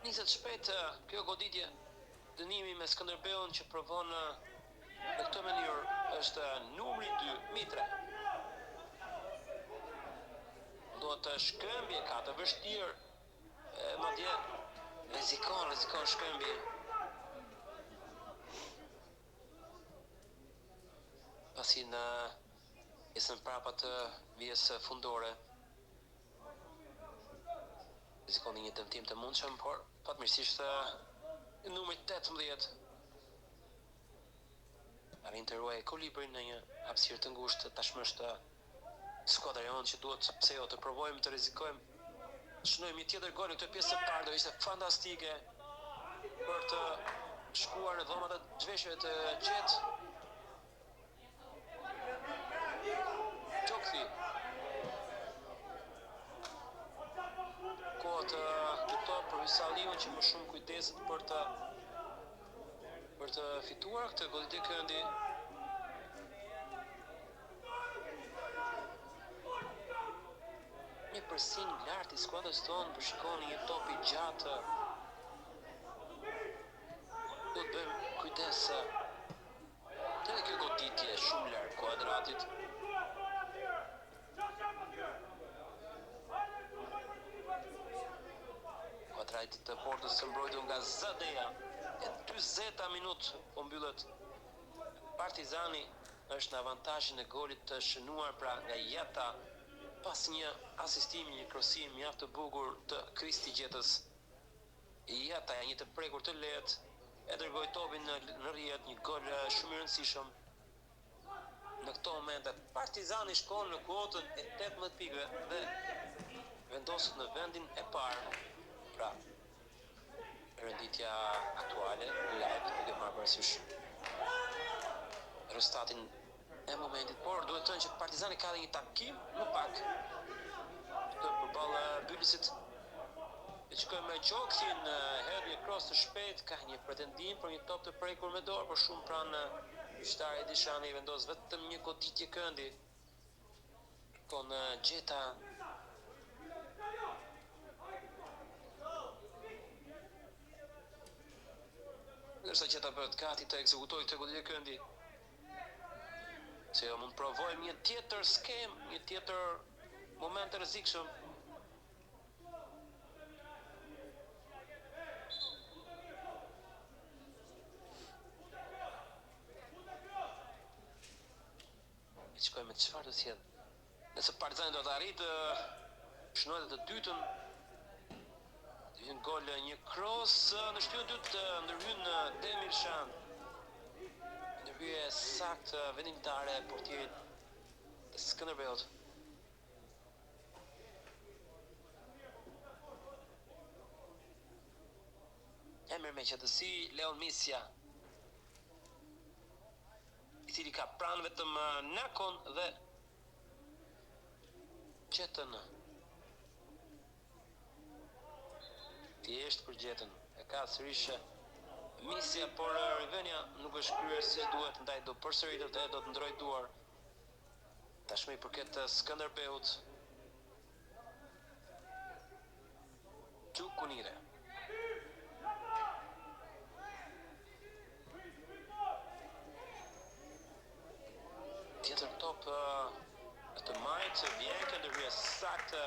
Niset shpejt kjo goditje dënimi me Skënderbeun që provon në këtë mënyrë është numri 2 Mitre. Duhet Shkëmbi e ka të vështirë e madje rrezikon, rrezikon Shkëmbi. Pasi në pjesën prapa të vijës fundore Rrezikon një dëmtim të mundshëm, por fatmirësisht numri 18. Arrin të ruajë ekuilibrin në një hapësirë të ngushtë, tashmë është skuadra jonë që duhet pse jo të provojmë të rrezikojmë të shënojmë një tjetër gol në këtë pjesë të parë, do ishte fantastike për të shkuar në dhomat e zhveshjeve të qetë. Gjokthi. Kohët të top për Hysaliun që më shumë kujdeset për të për të fituar këtë goditje këndi. Një pressing lart i skuadrës tonë, po shikoni një top i gjatë. Do të bëjmë kujdes. Edhe kjo goditje shumë larg kuadratit. Kuadratit të portës së mbrojtur nga Zadeja. E 40 minutë po mbyllet. Partizani është në avantazhin e golit të shënuar pra nga Jata pas një asistimi, një krosim mjaft të bukur të Kristi Gjetës. Jata një të prekur të lehtë e dërgoi topin në në rrjet, një gol shumë i rëndësishëm. Në këto momente Partizani shkon në kuotën e 18 pikëve dhe vendoset në vendin e parë. Pra, renditja aktuale live duke marrë parasysh rezultatin e momentit, por duhet thënë që Partizani ka dhe një takim më pak të përballë Bylisit. E shikojmë me Gjokthin, hedh një cross të shpejt, ka një pretendim për një top të prekur me dorë, por shumë pranë gjyqtari Dishani vendos vetëm një goditje këndi. Kon Gjeta Ndërsa Gjeta bëhet gati të ekzekutojë këtë goditje këndi. Se jo mund provojmë një tjetër skemë, një tjetër moment të rrezikshëm. E shikojmë çfarë do të sjell. Nëse Partizani do të arrijë të shënojë të dytën, një gol, një cross në shtyrën e dytë ndërhyn Demir Shan. Ndërhyrje saktë vendimtare e portierit të Skënderbeut. E merr me qetësi Leon Misja, i cili ka pranë vetëm Nakon dhe Gjetën. Thjesht për Gjetën. E ka sërish Misja, por rivënia nuk është kryer si duhet, ndaj do përsëritet dhe do të ndrojë duar. Tashmë i përket Skënderbeut. Çukunire. Tjetër top në të majtë, vjen kjo ndërhyrje saktë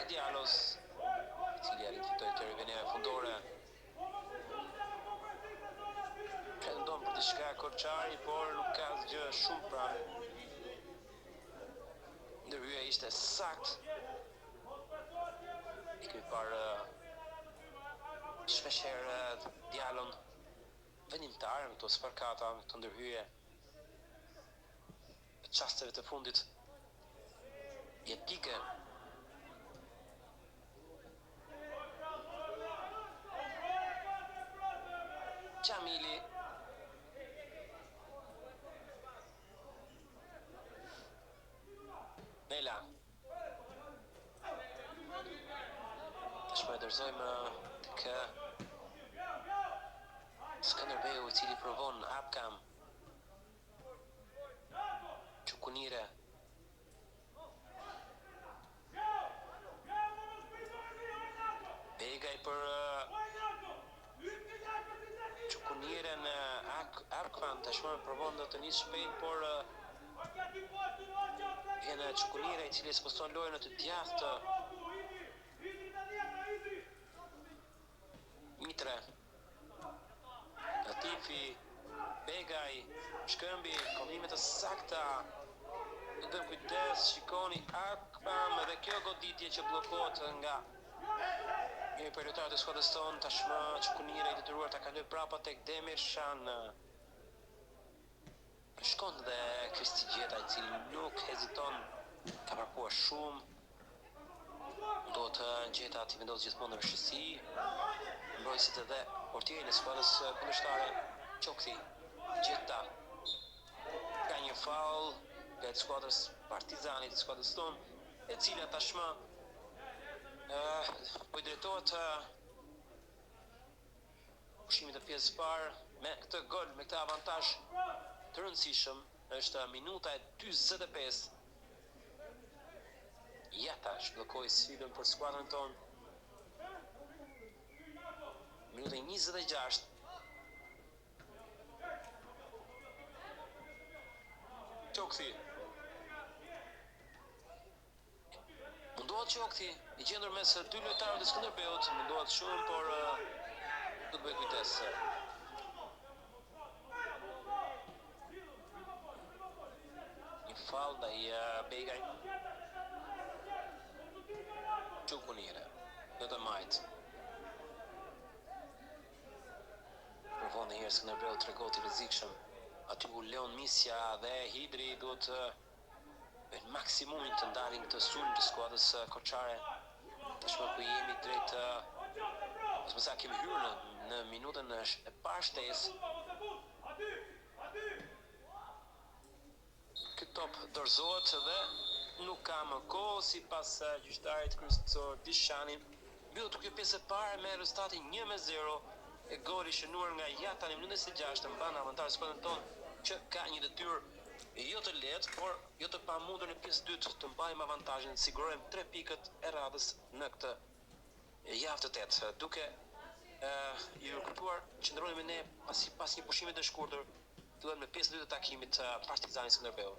e Diallos, i cili arrin të fitojë këtë rivënie fundore. Pretendon për diçka Korçari, por nuk ka asgjë shumë pranë. Ndërhyrja ishte saktë. I kemi parë shpesh herë Diallon vendimtar në këto spërkata, në këto ndërhyrje të çasteve të fundit jetike. Qamili Nela Tashmë e dorëzojmë tek Skënderbeu i cili provon Apkam Çukunire Begaj për Çukuniren Arkvan tashmë provon të nisë shpejt, por vjen Çukunire i cili sposton lojën në të djathtë. Mitre. Latifi, Begaj, Shkëmbi, kombinime të sakta. Do të bëjmë kujdes, shikoni Akpam dhe kjo goditje që bllokohet nga një prej lojtarëve të skuadrës tonë, tashmë Çukunire i detyruar ta kalojë prapa tek Demir Shan. Shkon dhe Kristi Gjeta i cili nuk heziton, ka vrapuar shumë. Mundohet Gjeta t'i vendosë gjithmonë në vështirësi. Mbrojtësit edhe portierin e skuadrës kundërshtare, Qokthi, Gjeta. Ka një faull nga skuadrës Partizanit, skuadrës tonë, e cila tashmë po i drejtohet pushimit të pjesës së parë me këtë gol, me këtë avantazh të rëndësishëm, është minuta e 45. Jata zhbllokoi sfidën për skuadrën tonë. Minuta e 26. Qokthi. Mundohet Qokthi, i gjendur mes dy lojtarëve të Skënderbeut, mundohet shumë, por do të bëjë kujdes. Një faull ndaj Begaj. Quku njëherë, në të majtë. Provon një herë Skënderbeu tregohet i rrezikshëm. Aty ku Leon Misja dhe Hidri duhet të bëjnë maksimumin të ndalin këtë sulm të skuadrës korçare. Tashmë ku jemi drejt ose më saktë kemi hyrë në në minutën e parë shtesë. Ky top dorëzohet dhe nuk ka më kohë sipas gjyqtarit kryesor Dishani. Mbyllet kjo pjesë e parë me rezultatin 1-0 e goli i shënuar nga Jata në minutën e 26 mban avantazh skuadrën tonë që ka një detyrë jo të lehtë, por jo të pamundur në pjesë të dytë të mbajmë avantazhin, sigurojmë 3 pikët e radhës në këtë javë të tetë. Duke ju kujtuar qëndroni me ne pasi pas një pushimi të shkurtër fillojmë në pjesën e dytë të takimit Partizani Skënderbeu.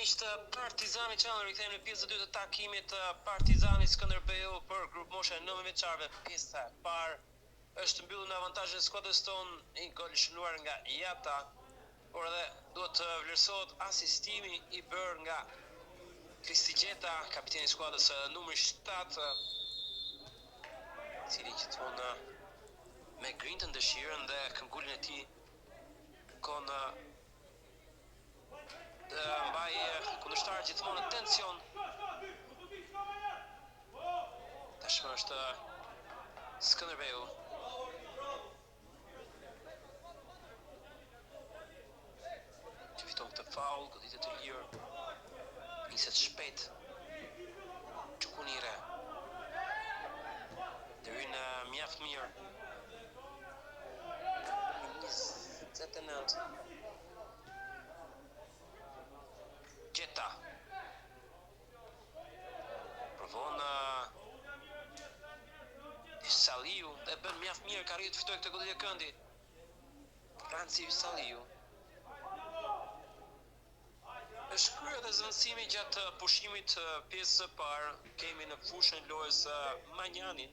miq të Partizani Channel, rikthehemi në pjesën e dytë të takimit të Partizani Skënderbeu për grupmoshën e 19 vjeçarëve. Pjesa e parë është mbyllur në avantazhin e skuadrës tonë, një gol i shënuar nga Jata, por edhe duhet të vlerësohet asistimi i bërë nga Kristi Gjeta, kapiteni i skuadrës numri 7, i cili gjithmonë me grintën, dëshirën dhe këmbguljen e tij kërkon të mbajë kundërshtarët gjithmonë në tension. Tashmë është Skënderbeu. Që fiton këtë faull, goditje të lirë. Niset shpejt. Çukunire. Ndërhyn mjaft mirë. 29. Gjeta. Provon Saliu dhe bën mjaft mirë, ka arritur të fitojë këtë goditje këndi. Franci Saliu. Është kryer dhe zëvendësimi gjatë pushimit të pjesës së parë. Kemi në fushën e lojës Manjanin,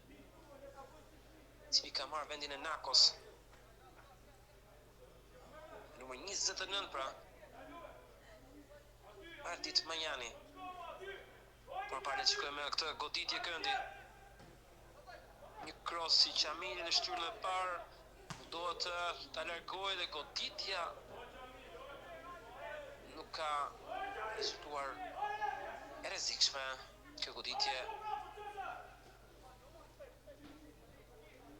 i cili ka marrë vendin e Nakos. Numër 29 pra. Ardit Manjani. Por parë le të shikojmë këtë goditje këndi. Një cross i Qamilit në shtyllën e parë. Mundohet ta largojë dhe goditja nuk ka rezultuar e rrezikshme kjo goditje.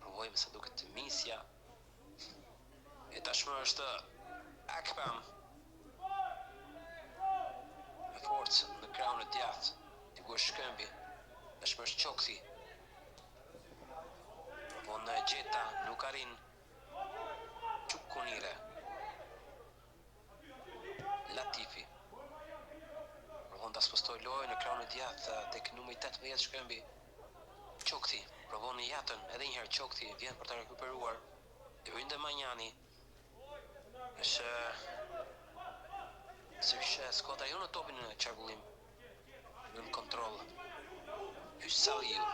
Provojmë sa duket Misja. E tashmë është Akpam. Me forcë në krahun e djathtë, diku është Shkëmbi. Tashmë është Qokthi. Provon Gjeta, nuk arrin. Çukunire. Latifi. Provon ta spostojë lojën në krahun e djathtë tek numri 18 Shkëmbi. Qokthi provon Jatën, edhe një herë Qokthi vjen për ta rekuperuar. Hyn dhe Manjani. Është sërish skuadra jonë me topin në qarkullim. Nën kontroll. Hysaliu.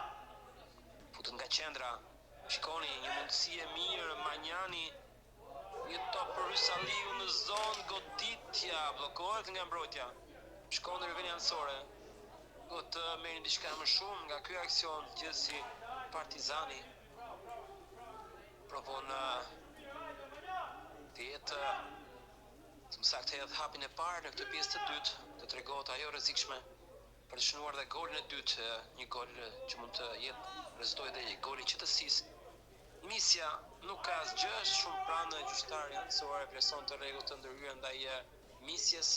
Futet nga qendra. Shikoni një mundësi e mirë Manjani. Një top për Hysaliu në zonë, goditja bllokohet nga mbrojtja. Shkon në rivënie anësore. Duhet të merrni diçka më shumë nga ky aksion, gjithsesi Partizani provon të jetë të më saktë hedh hapin e parë në këtë pjesë të dytë, të tregohet ajo rrezikshme për të shënuar dhe golin e dytë, një gol që mund të jetë rezultojë dhe goli i qetësisë. Misja nuk ka asgjë, është shumë pranë gjyqtari anësor e vlerëson të rregullt të ndërhyrjen ndaj Misjes,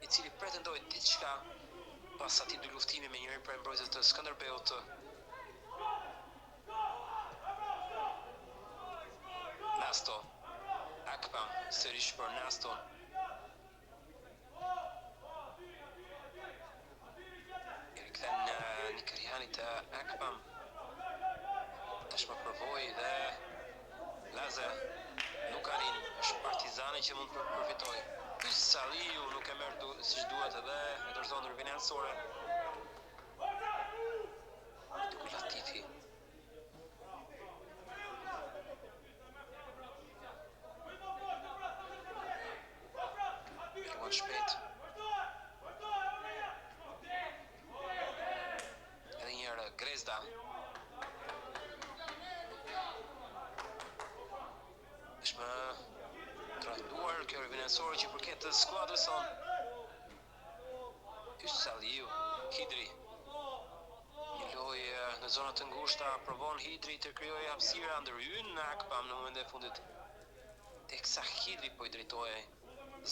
i cili pretendoi diçka pas atij dyluftimi me njërin prej mbrojtësve të Skënderbeut. Nasto, Akpam, sërish për Naston. I rikthen Nikrianit Akpam. Tashmë provoi dhe Laze nuk arrin, është Partizani që mund të përfitojë. Saliu nuk e merr du, siç duhet edhe e dorëzon në rivënie anësore. Diku Latifi. Luan shpejt. Edhe një herë Grezda. Është më trajtuar kjo rivënie anësore që përket skuadrës sonë. Hysaliu, Hidri. Një lojë në zona të ngushta, provon Hidri të krijojë hapësira, ndërhyn në Akpam në momentin e fundit. Teksa Hidri po i drejtohej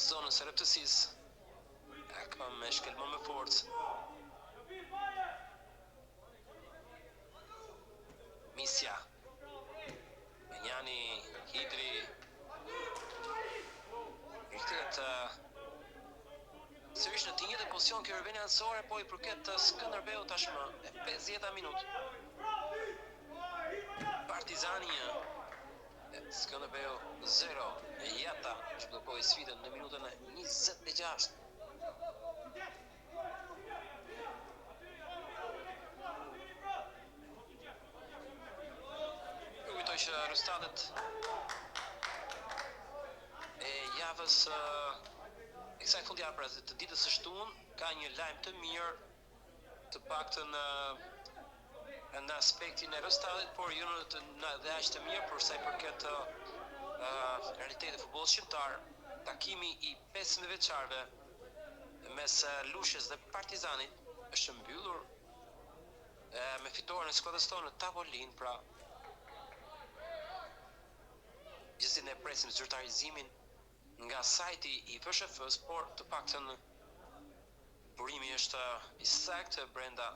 zonës së rreptësisë. Akpam e shkelmon me forcë. Misja. Manjani, Hidri. Rikthehet sërish në të njëjtën pozicion kjo rivënie anësore po i përket Skënderbeu tashmë e 50-ta minutë. Partizani 1, Skënderbeu 0. Jata zhbllokoi sfidën në minutën e 26. Ju kujtoj që rezultatet e javës e kësaj fundjave, pra të ditës së shtunë, ka një lajm të mirë, të paktën në aspektin e rezultatit, por jo në të në dhe aq të mirë për sa i përket realitetit të futbollit shqiptar, takimi i 15 vjeçarëve mes Lushnjës dhe Partizanit është mbyllur me fitoren e skuadrës tonë në tavolinë, pra gjithsesi ne presim zyrtarizimin nga sajti i FSHF-s, por të paktën burimi është i saktë brenda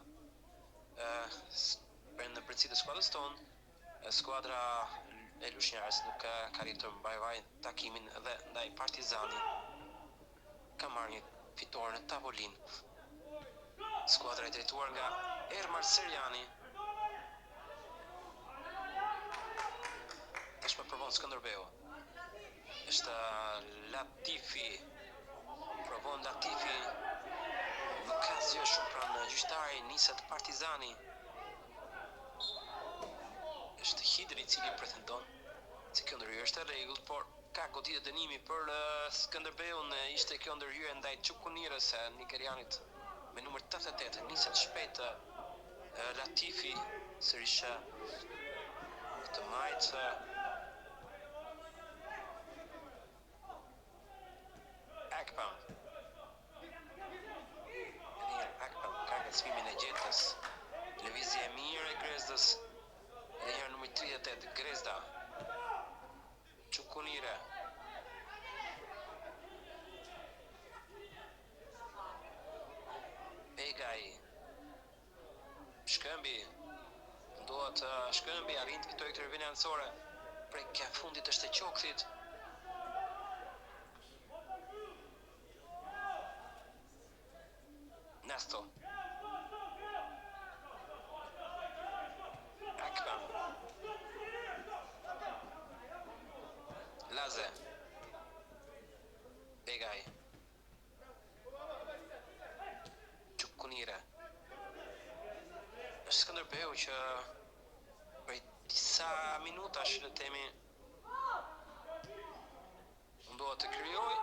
brenda brendësi të skuadrës tonë. Skuadra e Lushnjarës nuk ka arritur të mbarojë takimin dhe ndaj Partizani ka marrë një fitore në tavolinë. Skuadra e drejtuar nga Ermal Serjani tashmë provon Skënderbeu. Është Latifi. Provon Latifi. Nuk ka asgjë shumë pranë gjyqtari, niset Partizani. Është Hidri i cili pretendon se kjo ndërhyrje është e rregullt, por ka goditje dënimi për Skënderbeun, ishte kjo ndërhyrje ndaj Çukunirës, nigerianit me numër 88, niset shpejt Latifi sërish të majtë Akpam. Edhe një herë Akpam ka ngacmimin e Gjetës. Lëvizje e mirë e Grezdës. Edhe një herë numri 38 Grezda. Çukunire. Begaj. Shkëmbi. Mundohet Shkëmbi, arrin të fitojë këtë rivënie anësore. Prekja e fundit është e Qokthit. Nesto. Akpam. Laze. Begaj. Çukunire. Është Skënderbeu që prej disa minutash le të themi mundohet të krijojë,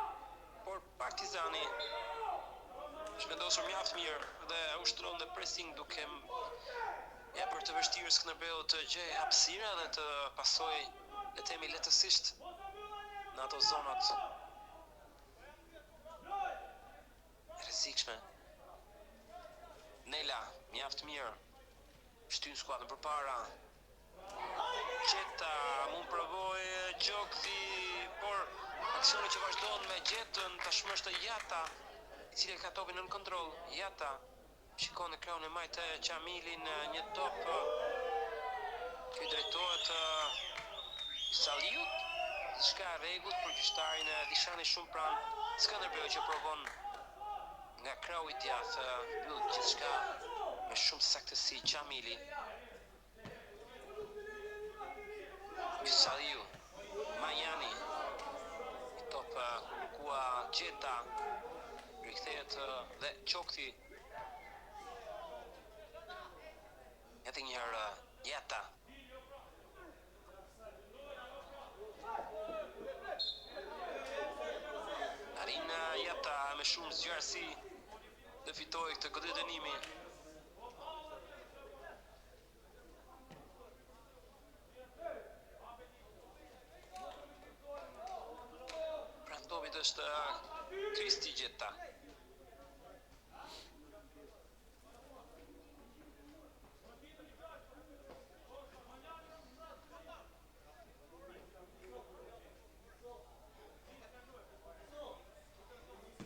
por Partizani është vendosur mjaft mirë dhe ushtron dhe pressing duke ja bërë të vështirë Skënderbeu të gjejë hapësira dhe të pasojë le të themi lehtësisht në ato zonat e rrezikshme. Nela, mjaft mirë. Shtyn skuadrën përpara. Gjeta mund provojë Gjokthi, por aksioni që vazhdon me Gjetën tashmë është Jata, i cili e ka topin nën kontroll. Jata shikon në krahun e majtë Qamilin, një top që i drejtohet Saliut. Diçka e rregullt për gjyqtarin Dishani shumë pranë Skënderbeu që provon nga krahu i djathtë, mbyll gjithçka me shumë saktësi Qamili. Saliu, Manjani, një top ku kërkua Gjeta, rikthehet dhe Qokthi. Edhe një herë Jeta. Arrin Jeta me shumë zgjuarsi të fitojë këtë goditje dënimi. Pranë topit është Kristi Gjeta.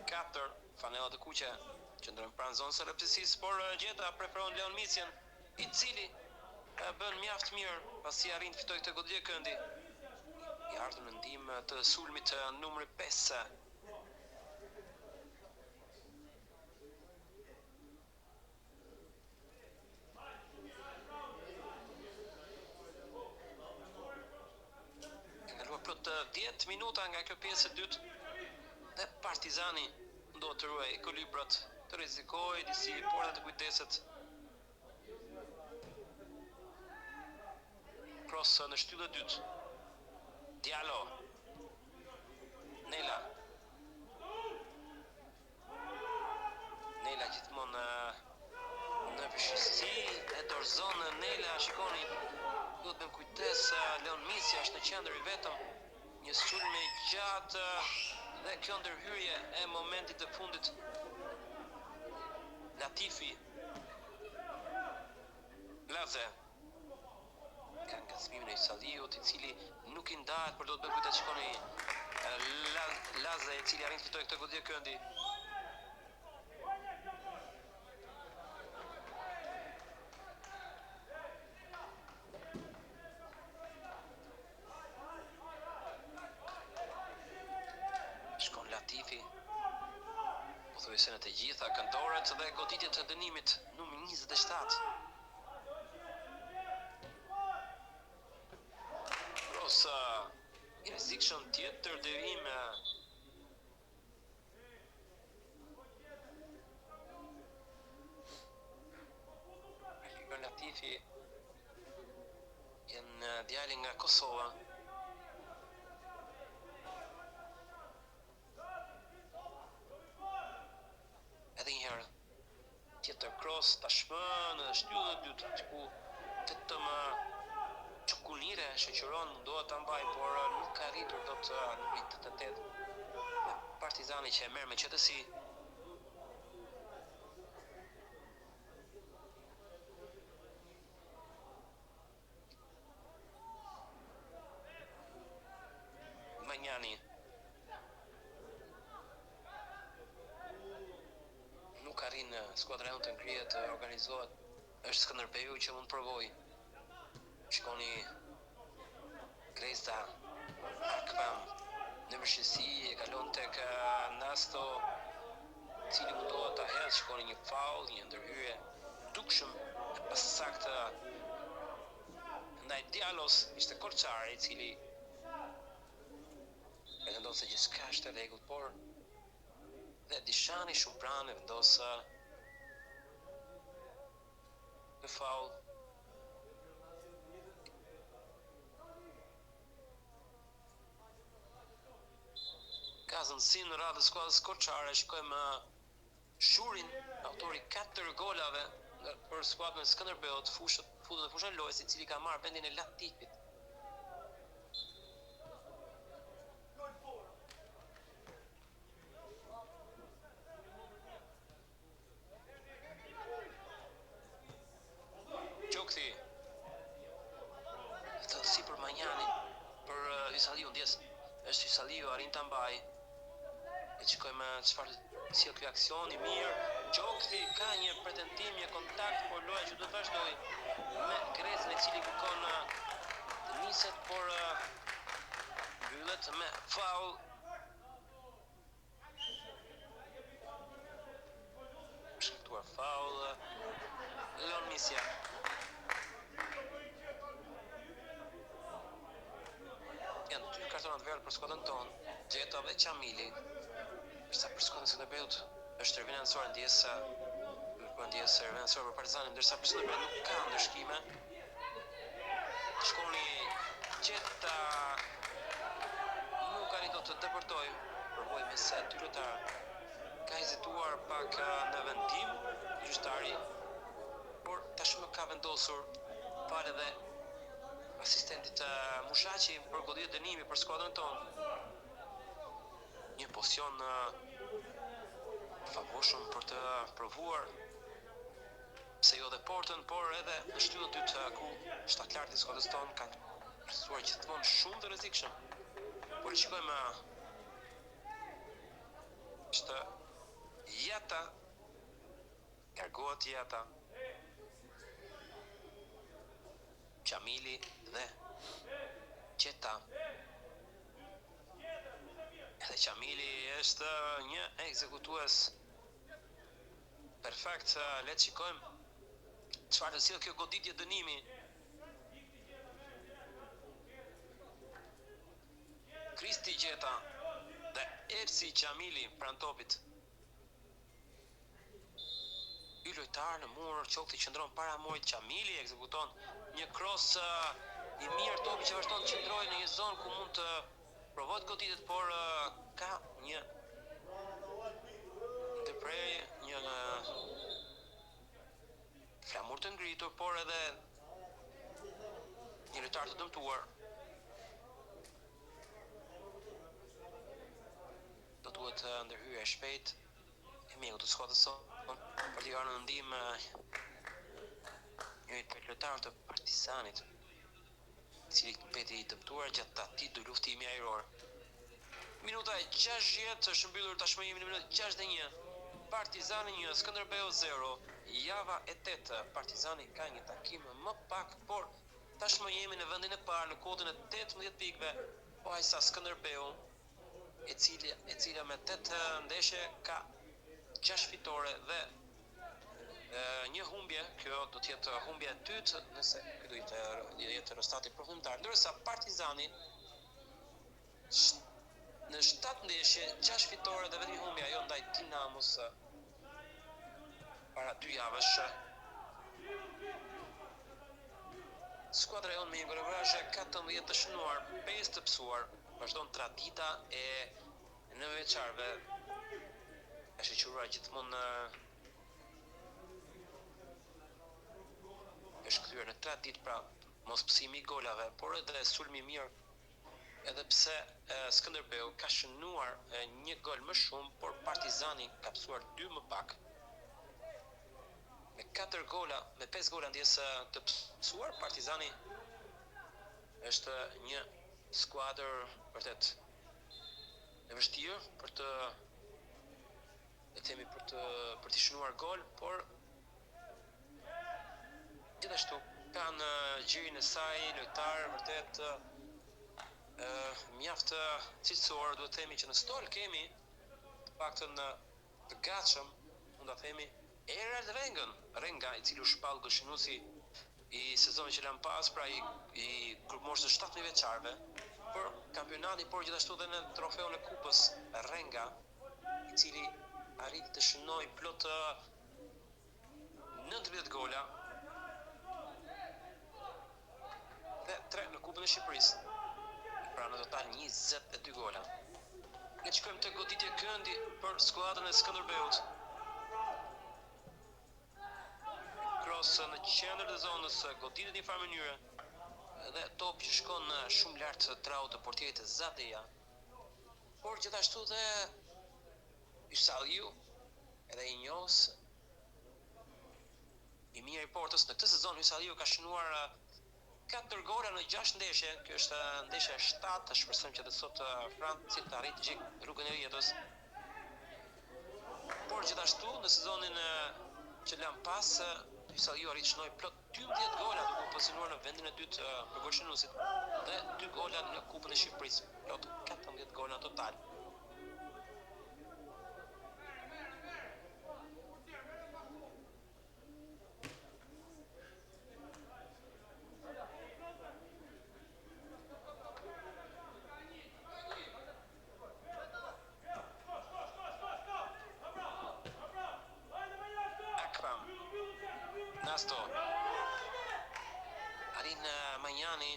Katër fanella të kuqe qëndrojnë pranë zonës së rreptësisë, por Gjeta preferon Leon Micjen, i cili e bën mjaft mirë pasi arrin të fitojë këtë goditje këndi. I ardhur në ndihmë të sulmit numri 5. Kanë kaluar plot 10 minuta nga kjo pjesë e dytë dhe Partizani do të ruajë ekuilibrat. të rrezikojë disi, por edhe të kujdeset. Kros në shtyllë e dytë. Diallo. Nela. Nela gjithmonë në vështirësi e dorëzon Nela, shikoni, duhet me kujdes, Leon Misja është në qendër i vetëm, një sulm i gjatë dhe kjo ndërhyrje e momentit të fundit. Latifi. Laze. Ka ngacmimin e Saliut, i cili nuk i ndahet, por do të bëjë kujdes, shikoni Laze, i cili arrin të fitojë këtë goditje këndi. Shkon Latifi. Pothuajse në të gjitha këndoret dhe goditjet e dënimit numri 27. Kros i rrezikshëm tjetër devijim Elton Latifi janë djali nga Kosova. Edhe një herë tjetër kros tashmë në shtyllën e dytë aty ku vetëm Çukunire shoqëron mundohet ta mbajë por nuk ka arritur dot numri 88 me Partizani që e merr me qetësi. Manjani. Nuk arrin skuadra jonë të ngrihet, të organizohet. Është Skënderbeu që mund të provojë. Shikoni Grezda, Akpam, në vështirësi e kalon tek Nasto, i cili mundohet ta hedhë, shikoni një faull, një ndërhyrje dukshëm e pasaktë ndaj Diallos, ishte Korçari i cili pretendon se gjithçka është e rregullt, por dhe Dishani shumë pranë e vendos në faull. Ka zëndësi në radhë të skuadrës korçare, shikojmë Shurin, autori i katër golave për skuadrën e Skënderbeut, fushët, futet në fushën e lojës, i cili ka marrë vendin e Latifit. Gjokthi. Thellësi për Manjanin, për uh, Hysaliu, ndjesë. Është Hysaliu, arrin ta mbajë. E shikojmë çfarë sjell ky aksion i mirë. Gjokthi ka një pretendim, një kontakt, por loja që duhet vazhdojë me Grezën i cili kërkon të niset, por mbyllet me faull. Shkaktuar faull Leon Misja. Janë dy kartona të verdhë për skuadrën tonë, Gjeta dhe Qamili. Ndërsa për skuadrën e Skënderbeut është Ervin Ansor ndjesë, për ndjesë Ervin Ansor për Partizanin, ndërsa për Skënderbeun nuk ka ndëshkime. Shikoni Gjeta nuk arrin dot të depërtojë, provoi mes dy lojtarë. Ka hezituar pak në vendim gjyqtari, por tashmë ka vendosur falë edhe asistentit Mushaqi për goditje dënimi për skuadrën tonë. Një pozicion favorshëm për të provuar pse jo dhe portën, por edhe në shtyllën dytë ku shtatlarti i skuadrës tonë kanë rezultuar gjithmonë shumë të rrezikshëm. Por e shikojmë është Jata largohet Jata Qamili dhe Gjeta edhe Qamili është një ekzekutues perfekt le të shikojmë çfarë të sjell kjo goditje dënimi Kristi Gjeta dhe Ersi Qamili pranë topit. Dy lojtarë në mur, Qokthi qëndron para murit, Qamili ekzekuton një kros i mirë, topi që vazhdon të qëndrojë në një zonë ku mund të provohet të goditet, por ka një ndërprerje, një flamur të ngritur, por edhe një lojtar të dëmtuar. Do duhet ndërhyrja e shpejtë e mjekut të skuadrës sonë për t'i ardhur në ndihmë njërit prej lojtarëve të Partizanit, i cili mbeti i dëmtuar gjatë atij dyluftimi ajror. Minuta e 60 është mbyllur tashmë jemi në minutën 61. Partizani 1, Skënderbeu 0. Java e 8, Partizani ka një takim më pak, por tashmë jemi në vendin e parë në kuotën e 18 pikëve, po aq sa Skënderbeu e cili e cila me 8 ndeshje ka 6 fitore dhe një humbje, kjo do të jetë humbja e dytë nëse ky do të jetë rezultati përfundimtar, ndërsa Partizani në 7 ndeshje, 6 fitore dhe vetëm një humbje ajo ndaj Dinamos para dy javësh. Skuadra jonë me një golavrazh 14 të shënuar, 5 të pësuar, vazhdon tradita e nëntëvjeçarëve. E shoqëruar gjithmonë është kthyer në traditë pra mos pësimi i golave, por edhe sulmi i mirë edhe pse Skënderbeu ka shënuar një gol më shumë, por Partizani ka pësuar dy më pak. Me 4 gola, me 5 gola ndjesë të pësuar, Partizani është një skuadër vërtet e vështirë për të e themi për të për të shënuar gol, por gjithashtu ka në gjirin e saj lojtar vërtet ë mjaft cilësor, duhet të themi që në stol kemi të paktën të gatshëm, mund ta themi Erald Rengën, Renga i cili u shpall golshënuesi i sezonit që lamë pas, pra i, i grupmoshës së 17 vjeçarëve për kampionatin, por gjithashtu dhe në trofeun e kupës Renga, i cili arriti të shënojë plot 19 gola dhe 3 në Kupën e Shqipërisë. Pra në total 22 gola. Le të shkojmë te goditje këndi për skuadrën e Skënderbeut. Kros në qendër të zonës, goditet në një farë mënyre dhe top që shkon shumë lart traut të portierit Zadeja. Por gjithashtu dhe Ysaliu, edhe i njohës i mirë i portës në këtë sezon Hysaliu ka shënuar 4 gola në 6 ndeshje. Kjo është ndeshja e 7. Shpresojmë që edhe sot Franci të arrijë të gjejë rrugën e rrjetës. Por gjithashtu në sezonin që lamë pas, Hysaliu arriti të shënojë plot 12 gola duke u pozicionuar në vendin e dytë për golshënuesit dhe 2 gola në Kupën e Shqipërisë, plot 14 gola në total. Akram Nasto Arrin Manjani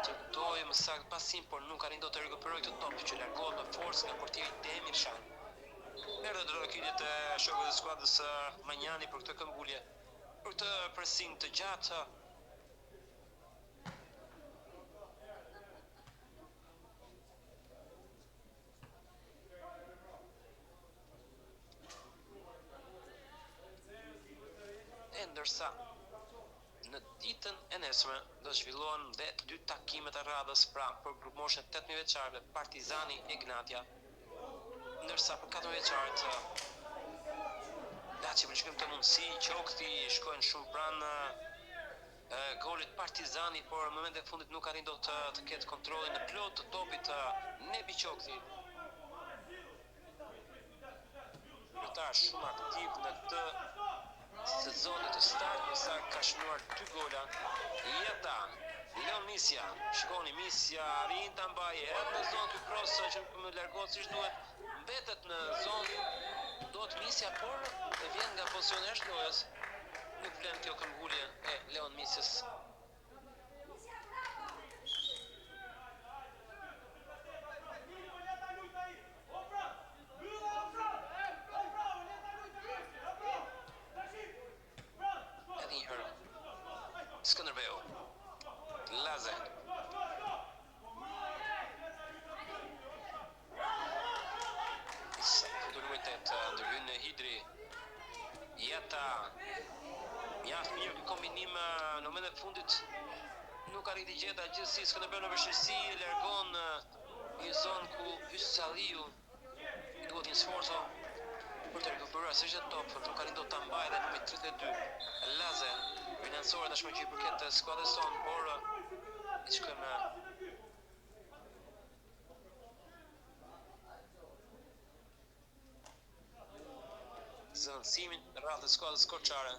të kuptojë më saktë pasim, por nuk arrin dot të rikuperojë këtë top që largohet me forcë nga portieri Demirshan. Merr dhe duartrokitjet e shokëve të skuadrës Manjani për këtë këmbgulje, për këtë pressing të gjatë. E ndërsa në ditën e nesërme do të zhvillohen dhe dy takimet e radhës, pra për grupmoshën e 18 vjeçarëve Partizani Egnatia, ndërsa për 14 vjeçarët Laçi po shikojmë të mundësi, Qokthi shkojnë shumë pranë golit Partizani, por në momentin e fundit nuk arrin dot të, të ketë kontrollin e plotë të topit Nebi Qokthi. Lojtar shumë aktiv në këtë sezon në këtë start, ndërsa ka shënuar dy gola. Jeta, Leon Misja, shikoni Misja arrin ta mbajë edhe në zonë ky cross që më largohet siç duhet, mbetet në zonë. Mundohet Misja, por e vjen nga pozicioni jashtë lojës. Nuk vlen kjo këmbgulje e Leon Misjes. Edhe një herë Skënderbeu. Laze. Sa futur numri 8 ndërhyn në Hidri. Jata. Mjaft mirë ky kombinim në momentin e fundit. Nuk arriti Gjeta, gjithsesi Skënderbeu në vështirësi largon një zonë ku Hysaliu i duhet një sforco për të rikuperuar sërish atë top, nuk arrin dot ta mbajë dhe numri 32 Laze, rilansore tashmë që i përket skuadrës sonë, por i shkojmë zëvendësimin në radhë të skuadrës korçare.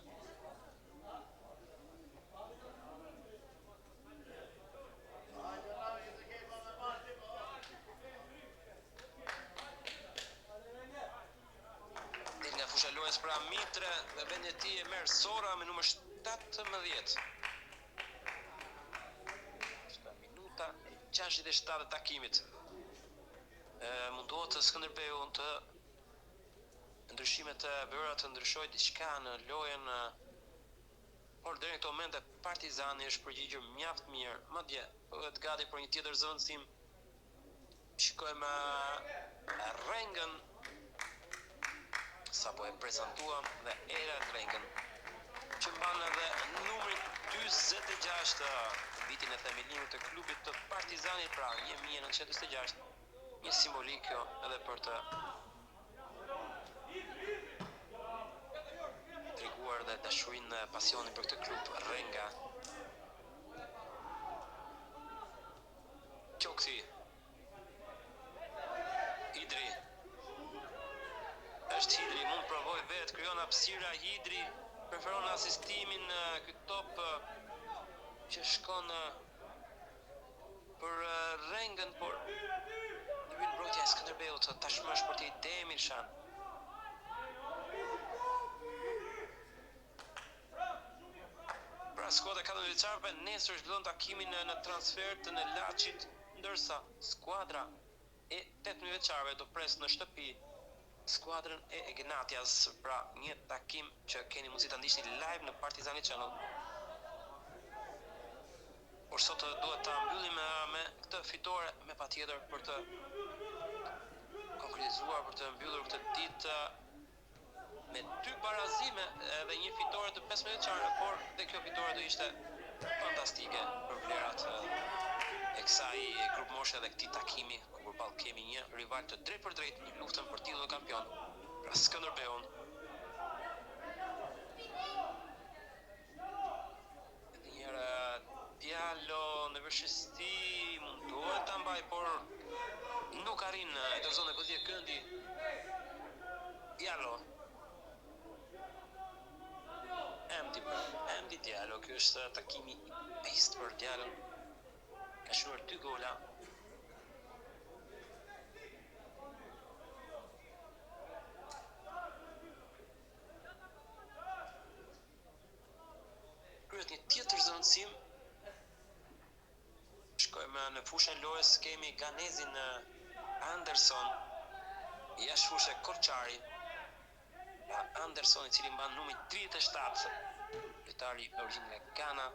Del nga fusha e lojës pra Mitre dhe vendin e tij e merr Sora me numër 17. Është minuta e 67 e takimit. E, mundohet të Skënderbeu të ndryshimet e bëra të ndryshojë diçka në lojën por deri në këto momente Partizani është përgjigjur mjaft mirë, madje bëhet gati për një tjetër zëvendësim. Shikojmë Rengën sapo e prezantuam dhe Era Rengën që mban edhe numrin 46 të vitin e themelimit të klubit të Partizanit, pra 1946, një simbolikë kjo edhe për të treguar dhe dashurinë dhe pasionin për këtë klub Renga. Qokthi. Hidri. Është Hidri, mund provoj vetë, krijon hapësira Hidri, preferon asistimin ky top që shkon për Rengën, por ndërhyn mbrojtja e Skënderbeut, tashmë është për t'i Demirshan. Pra skuadra e 14 vjeçarëve nesër zhvillon takimin në transfertë në Laçit, ndërsa skuadra e 18 vjeçarëve do presë në shtëpi skuadrën e Egnatias, pra një takim që keni mundësi ta ndiqni live në Partizani Channel. Por sot duhet ta mbyllim me këtë fitore me patjetër për të konkretizuar, për të mbyllur këtë ditë me dy barazime edhe një fitore të 15 vjeçarëve, por dhe kjo fitore do ishte fantastike për vlerat e kësaj grupmoshe dhe këtij takimi, ku përballë kemi një rival të drejtpërdrejtë në luftën për titullin kampion, pra Skënderbeun. Edhe një herë Diallo në vështirësi mundohet ta mbajë, por nuk arrin e dorëzon në goditje këndi. Diallo. Emdi pra, Emdi Diallo, ky është takimi i pestë për Diallon. Ka shënuar dy gola. Kryhet një tjetër zëvendësim. Shkojmë në fushën e lojës, kemi Ganezin Anderson, jashtë fushe Korçari. Pra Anderson i cili mban numrin 37, lojtari me origjinë nga Gana.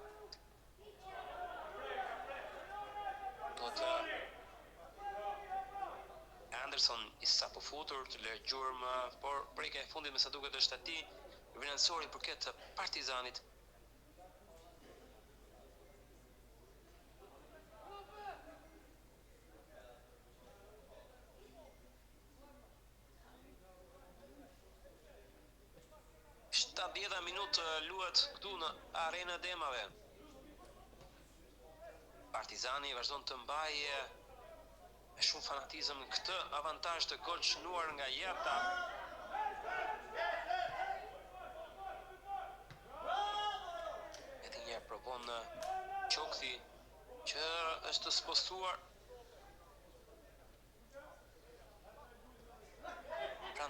Do të Anderson i sapo futur të lërë gjurmë, por prekja e fundit me sa duket është aty Rilansori i përket Partizanit. 70 minutë luhet këtu në Arenën e Demave. Partizani vazhdon të mbajë me shumë fanatizëm këtë avantazh të gol shënuar nga Jata. Edhe një herë provon Qokthi që është spostuar.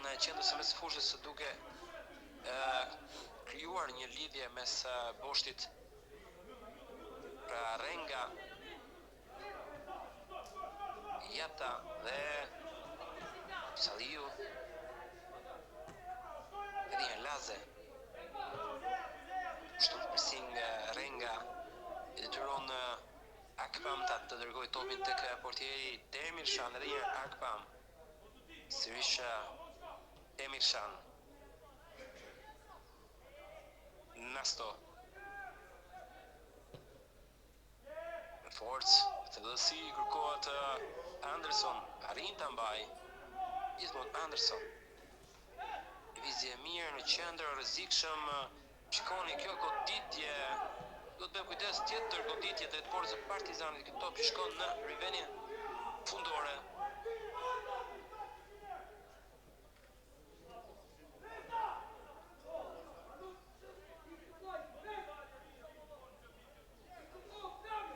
Pranë qendrës së mesfushës duke krijuar një lidhje mes boshtit pra Renga Jata dhe Saliu edhe një Laze Ushtron pressing Renga e detyron Akpam ta të dërgojë topin tek portieri Demirshan edhe një herë Akpam sërish Demirshan Nasto Me forcë, thellësi kërkohet Anderson, arrin ta mbajë. Gjithmonë Anderson. Lëvizje e mirë në qendër, rrezikshëm. Shikoni kjo goditje. Duhet të bëjmë kujdes tjetër goditje drejt portës së Partizanit. Ky top që shkon në rivënie fundore.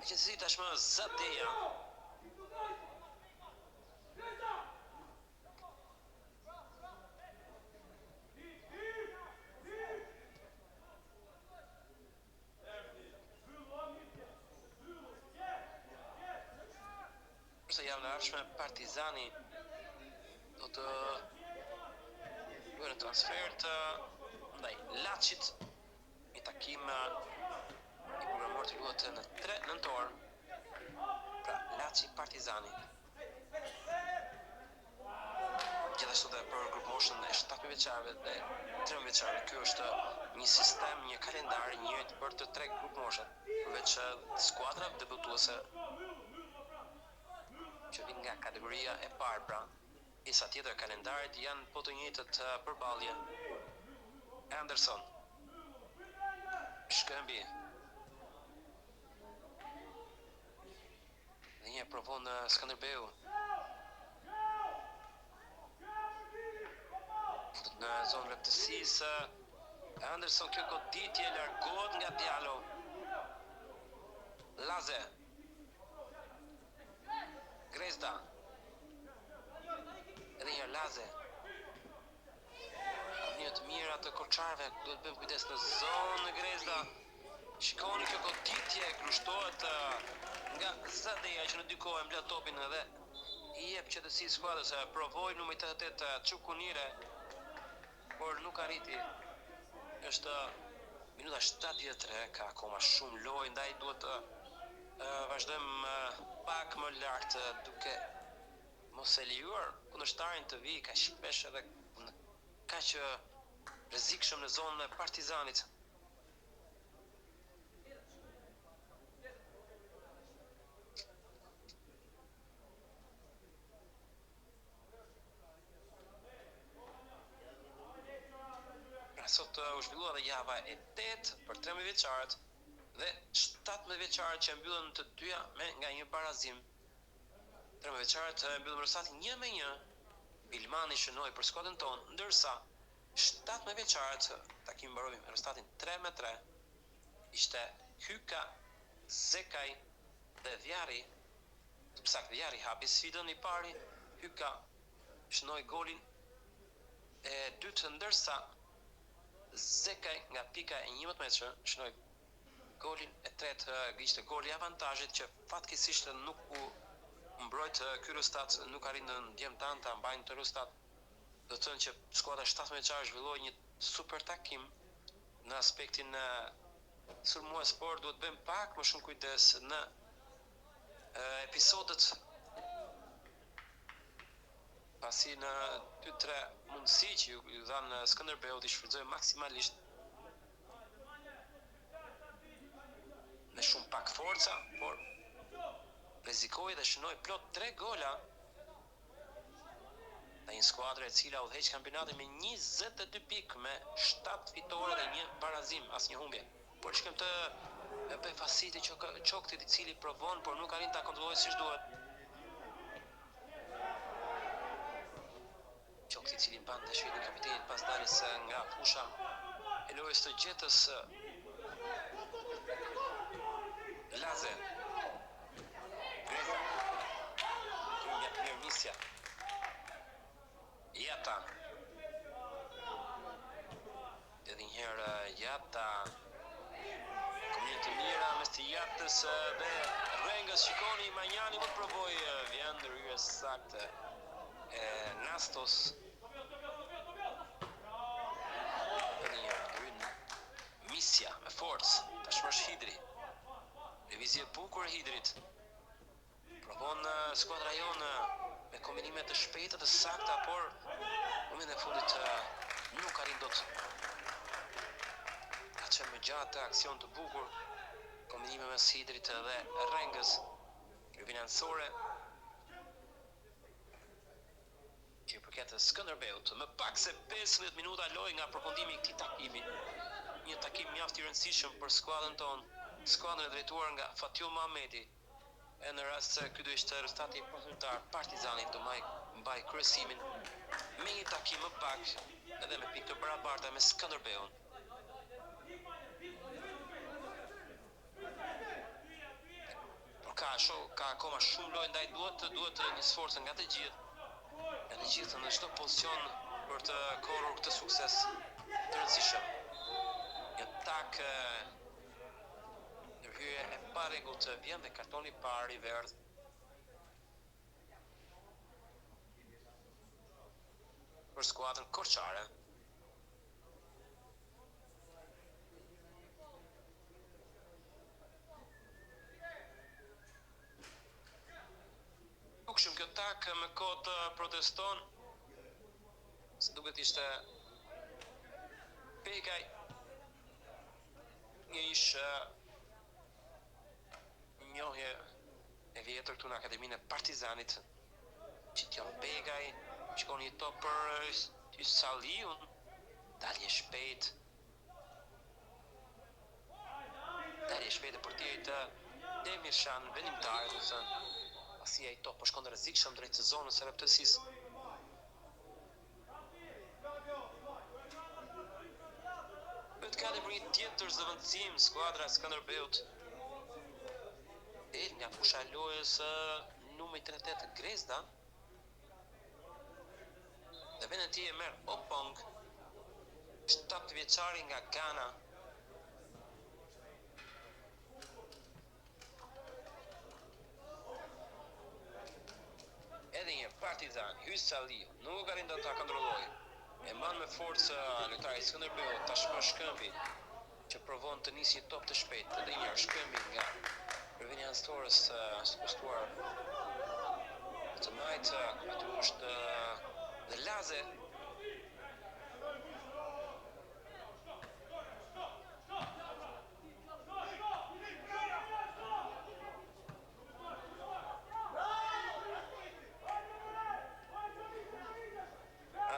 Gjithsesi tashmë Zadeja. Kurse javën e ardhshme Partizani do të luajë në transfertë ndaj Laçit, një takim i programuar të luhet në 3 nëntor. Pra Laçi Partizani. Gjithashtu dhe për grupmoshën e 17 vjeçarëve dhe 13 vjeçarëve, ky është një sistem, një kalendar i njëjtë për të tre grupmoshat, përveç skuadrave debutuese që vijnë nga kategoria e parë, pra pjesa tjetër e kalendarit janë po të njëjtët përballje. Anderson Shkëmbi Dhe një provon Skënderbeu. Futet në zonë rreptësisë. Anderson kjo goditje largohet nga Diallo. Laze. Grezda. Edhe një Laze. Një të mira të korçarëve, duhet të bëjmë kujdes në zonë Grezda. Shikoni kjo goditje grushtohet nga Zadeja që në dy kohë e mbledh topin dhe i jep qetësi skuadrës. Provoi numri 88 Çukunire, por nuk arriti. Është minuta 73, ka akoma shumë lojë, ndaj duhet të vazhdojmë pak më lart duke mos e lejuar kundërshtarin të vijë kaq shpesh edhe kaq rrezikshëm në zonën e Partizanit. Pra sot u zhvillua dhe java e 8 për 13 vjeçarët dhe 17 vjeçarët që mbyllën të dyja me nga një barazim. 13 vjeçarët mbyllën me rezultatin 1 me 1. Bilmani shënoi për skuadrën tonë, ndërsa 17 vjeçarët takimi mbaroi me rezultatin 3 me 3. Ishte Hyka, Zekaj dhe Dhjari. Më saktë Dhjari hapi sfidën i pari, Hyka shënoi golin e dytë ndërsa Zekaj nga pika e 11 metrë shënoi golin e tretë, ishte goli i avantazhit që fatkeqësisht nuk u mbrojt ky rezultat, nuk arritën djemtë tanë ta mbajnë këtë rezultat. Do të thënë që skuadra 17 vjeçare zhvilloi një super takim në aspektin sulmues, por duhet të bëjmë pak më shumë kujdes në episodet pasi në 2-3 mundësi që ju, ju dhanë Skënderbeut i shfrytëzoi maksimalisht me shumë pak forca, por rrezikoi dhe shënoi plot 3 gola Dhe një skuadër e cila udhëheq kampionatin me 22 pikë me 7 fitore dhe një barazim, asnjë humbje. Por shikojmë të befasi të Qoktit i cili provon, por nuk arrin ta kontrollojë siç duhet. Qokti i cili mban dhe shiritin e kapitenit pas daljes nga fusha e lojës të gjetës Laze. Grezda. Mjaft mirë nisja. Jata. Jata. Kombinime të mira mes të Jatës dhe Rengës. Shikoni Manjani mund të provojë vjen ndërhyrje e saktë e Nastos. Edhe një herë ndërhyn Misja me forcë. Tashmë është Hidri. Lëvizje e bukur e Hidrit. Provon skuadra jonë me kombinime të shpejta të sakta, por në momentin e fundit nuk arrin dot ta çojë më gjatë aksion të bukur. Kombinime mes Hidrit dhe Rengës. Lëvizje anësore që i përket Skënderbeut. Më pak se 15 minuta lojë nga përfundimi i këtij takimi. Një takim mjaft i rëndësishëm për skuadrën tonë, skuadrën e drejtuar nga Fatjon Muhameti. E në rast se ky do ishte rezultati përfundimtar, Partizani do mbajë kryesimin me një takim më pak edhe me pikë të barabarta me Skënderbeun. Por ka sho, ka akoma shumë lojë ndaj duhet duhet një sforcë nga të gjithë. Nga të gjithë në çdo pozicion për të korrur këtë sukses të rëndësishëm. Një tak Ndërhyrje e parregullt vjen dhe kartoni i parë i verdhë. Për skuadrën korçare. Dukshëm kjo tak me kot proteston se duket ishte Begaj Një ish njohje e vjetër këtu në Akademinë e Partizanit, Qitjon Begaj, shkon një top për Saliun, dalje e shpejtë. Dalje e shpejtë e portierit Demirshan, vendimtare, do të thënë. Pasi ai top po shkon rrezikshëm drejt zonës së rreptësisë. Bëhet gati për një tjetër zëvendësim skuadra e Skënderbeut. Del nga fusha e lojës numri 38 Grezda. Dhe vendin e tij e merr Opong, 7 vjeçari nga Ghana. Edhe një Partizan, Hysaliu, nuk arrin dot ta kontrollojë. E mban me forcë lojtari i Skënderbeut, tashmë Shkëmbi, që provon të nisë një top të shpejtë. Edhe një herë Shkëmbi nga rëvenia anësores spostuar në të majtë, aty është dhe Laze.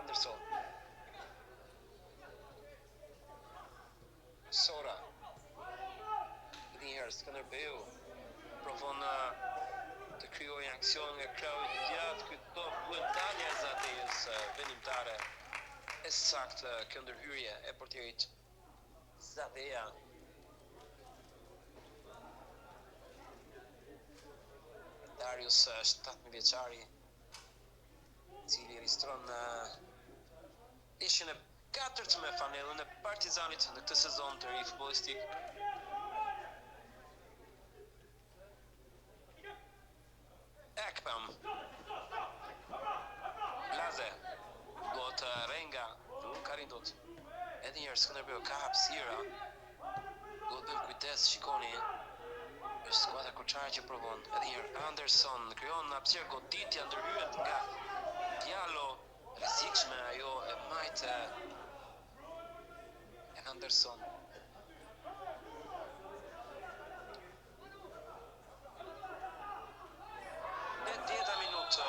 Anderson. Sora. Edhe një herë Skënderbeu provon të krijojë një aksion nga krahu i djathtë. Ky top duhet dalja e Zadejës vendimtare. E saktë kjo ndërhyrje e portierit Zadeja. Darius 17 vjeçari, i cili regjistron ndeshjen e katërt me fanellën e Partizanit në këtë sezon të ri futbollistik. Ekpam. Laze. Duhet Renga. Nuk arrin dot. Edhe një herë Skënderbeu ka hapësira. Duhet bëjmë kujdes, shikoni. Është skuadra korçare që provon. Edhe një herë Anderson krijon hapësirë goditja ndërhyhet nga Diallo. Rrezikshme ajo e majtë e Anderson. 80 minutë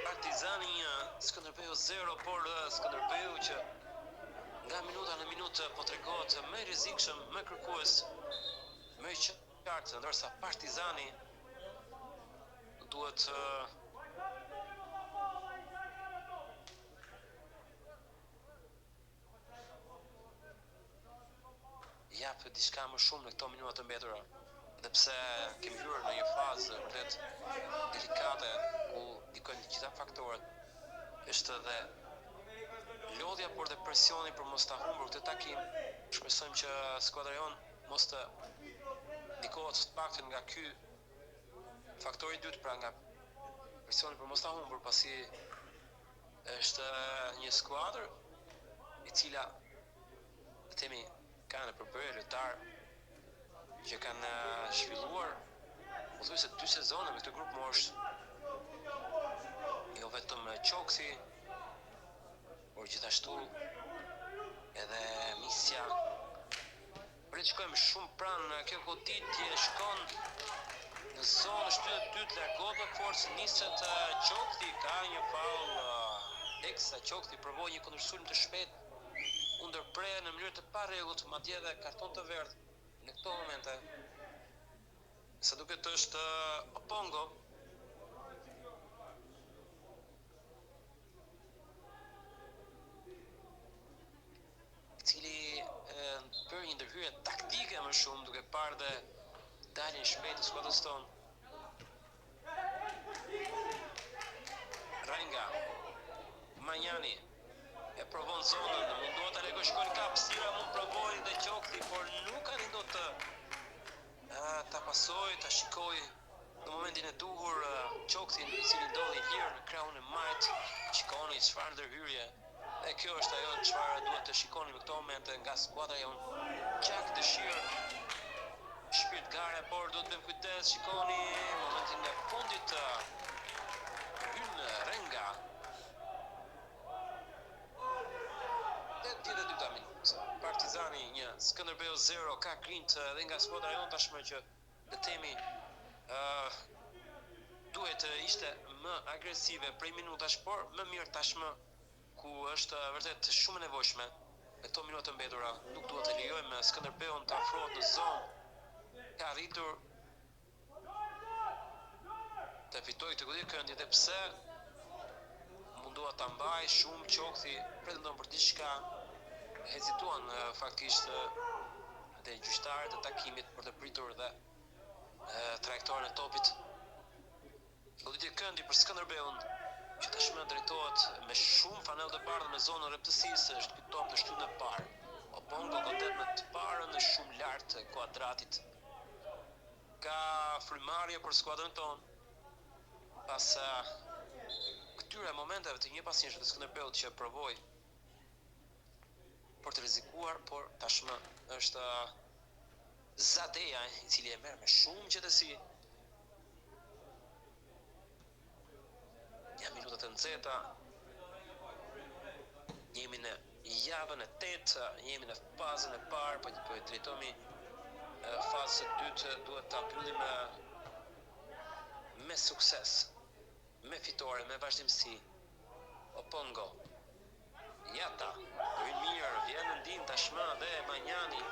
Partizani 1, Skënderbeu 0, por Skënderbeu që nga minuta në minutë po tregohet më i rrezikshëm, më kërkues, më i qartë, ndërsa Partizani duhet Jap diçka më shumë në këto minuta të mbetura. Edhe pse kemi hyrë në një fazë vërtet delikate ku ndikojnë të gjitha faktorët, është edhe Lodhja por dhe presioni për mos ta humbur këtë takim. Shpresojmë që skuadra jonë mos të ndikohet të paktën nga ky faktor i dytë, pra nga presioni për mos ta humbur, pasi është një skuadër e cila le të themi ka në përbërje lojtarë që kanë zhvilluar pothuajse dy sezone me këtë grupmoshë, jo vetëm Qokthi, por gjithashtu edhe Misja. Por le të shikojmë shumë pranë kjo goditje shkon në zonë shtyllë e dytë, largohet me forcë, niset Qokthi, ka një faull teksa Qokthi provoi një kundërsulm të shpejtë, u ndërpre në mënyrë të parregullt, madje edhe karton të verdhë në këto momente. Sa duket është Opongo. I cili bëri një ndërhyrje taktike më shumë duke parë dhe daljen shpejt të skuadrës tonë. Renga, Manjani, e provon zonën, mundohet ta largojë, shkon ka hapësira, mund provojë dhe Qokthi, por nuk arrin dot të ta pasojë, ta shikojë në momentin e duhur Qokthin, i cili ndodhi i lirë në krahun e majtë. Shikoni çfarë ndërhyrje. Dhe kjo është ajo çfarë duhet të shikoni në këto momente nga skuadra jonë. Gjak, dëshirë, shpirt gare, por duhet të bëjmë kujdes, shikoni momentin e fundit hyn Renga. 82 minutë. Partizani 1, Skënderbeu 0, ka grintë edhe nga skuadra jonë tashmë që le të themi ë duhet të ishte më agresive prej minutash, por më mirë tashmë ku është vërtet shumë e nevojshme në këto minuta të mbetura. Nuk duhet të lejojmë Skënderbeun të afrohet në zonë. Ka arritur të fitojë këtë goditje këndi dhe pse mundua ta mbajë shumë Qokthi pretendon për diçka hezituan faktikisht dhe gjyqtarët e takimit për të pritur dhe trajektoren e topit. Goditje këndi për Skënderbeun, që tashmë drejtohet me shumë fanellë të bardhë në zonën e rreptësisë, është ky top në shtyllën e parë. Opongo godet me të parën shumë lart kuadratit. Ka frymëmarrje për skuadrën tonë. Pas këtyre momenteve të njëpasnjëshme të Skënderbeut që provoi për të rrezikuar, por tashmë është Zadeja i cili e merr me shumë qetësi. Janë minuta të nxehta. Jemi në javën e 8, jemi në fazën e parë, po po i drejtohemi fazës së dytë, duhet ta mbyllim me sukses, me fitore, me vazhdimësi. Opongo. Jata, hyn mirë, vjen në ndihmë tashmë dhe Manjani.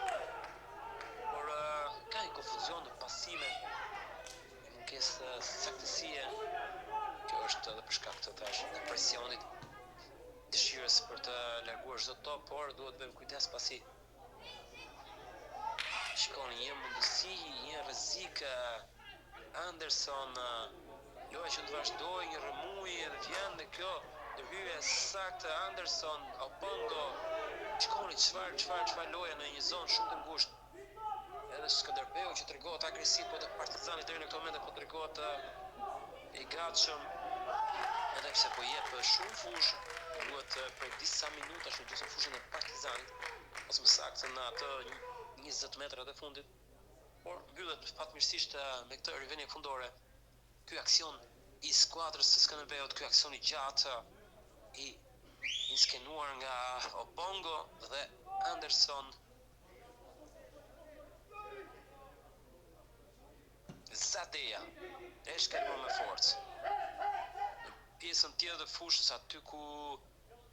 Por ka një konfuzion në pasime, një mungesë saktësie. Kjo është edhe për shkak të thash dhe presionit, dëshirës për të larguar çdo top, por duhet të bëjmë kujdes pasi shikoni një mundësi, një rrezik Anderson loja që të vazhdojë një rrëmujë dhe vjen dhe kjo ndërhyrje e saktë Anderson Opongo shikoni çfarë çfarë çfarë loja në një zonë shumë të ngushtë edhe Skënderbeu që tregohet agresiv po dhe Partizani deri në këto momente po tregohet i gatshëm edhe pse po jep shumë fushë duhet prej disa minutash në gjysmë fushën e Partizanit ose më saktë në atë 20 metrat e fundit por mbyllet fatmirësisht me këtë rivënie fundore. Ky aksion i skuadrës së Skënderbeut, ky aksion i gjatë i inskenuar nga Opongo dhe Anderson. Zadeja e shkelmon me forcë. Në pjesën tjetër të fushës aty ku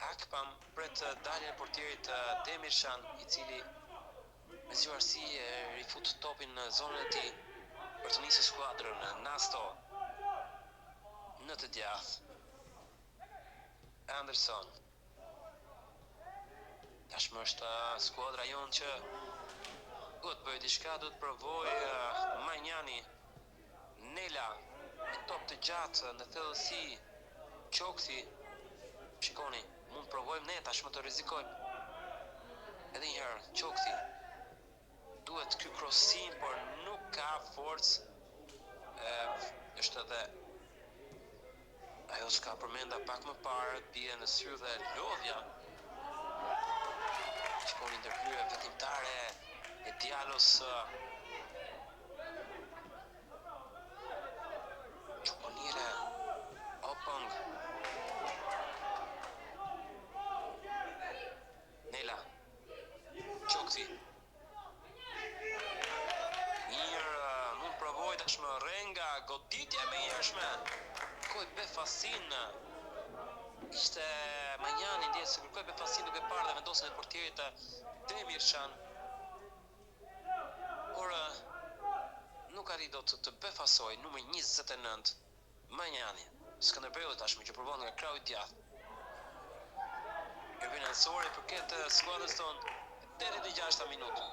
Akpam pret daljen e portierit Demirshan, i cili Me zgjuarsi e rifut topin në zonën e tij për të nisur skuadrën Nasto në të djathtë. Anderson. Tashmë është skuadra jonë që duhet të bëjë diçka, duhet të provojë Manjani. Nela, një top të gjatë në thellësi Qokthi. Shikoni. Mund të provojmë ne tashmë të rrezikojmë. Edhe një herë, Qokthi. Duhet ky krosim, por nuk ka forcë. E, është edhe ajo çka përmenda pak më parë, bie në sy dhe lodhja. Shikoni ndërhyrje vendimtare e Diallos Chukwunyere Opong Nela Qokthi Mirë, mund provoj tashmë Renga, goditja e menjëhershme. Kërkoi befasinë. Ishte Manjani ndjesë se kërkoi befasinë duke parë dhe vendosjen e portierit të Demirçan. Por nuk arrit dot të befasojë numri 29 Manjani. Skënderbeu tashmë që provon nga krahu i djathtë. Ervin Ansori përket skuadrës tonë 86 minutë.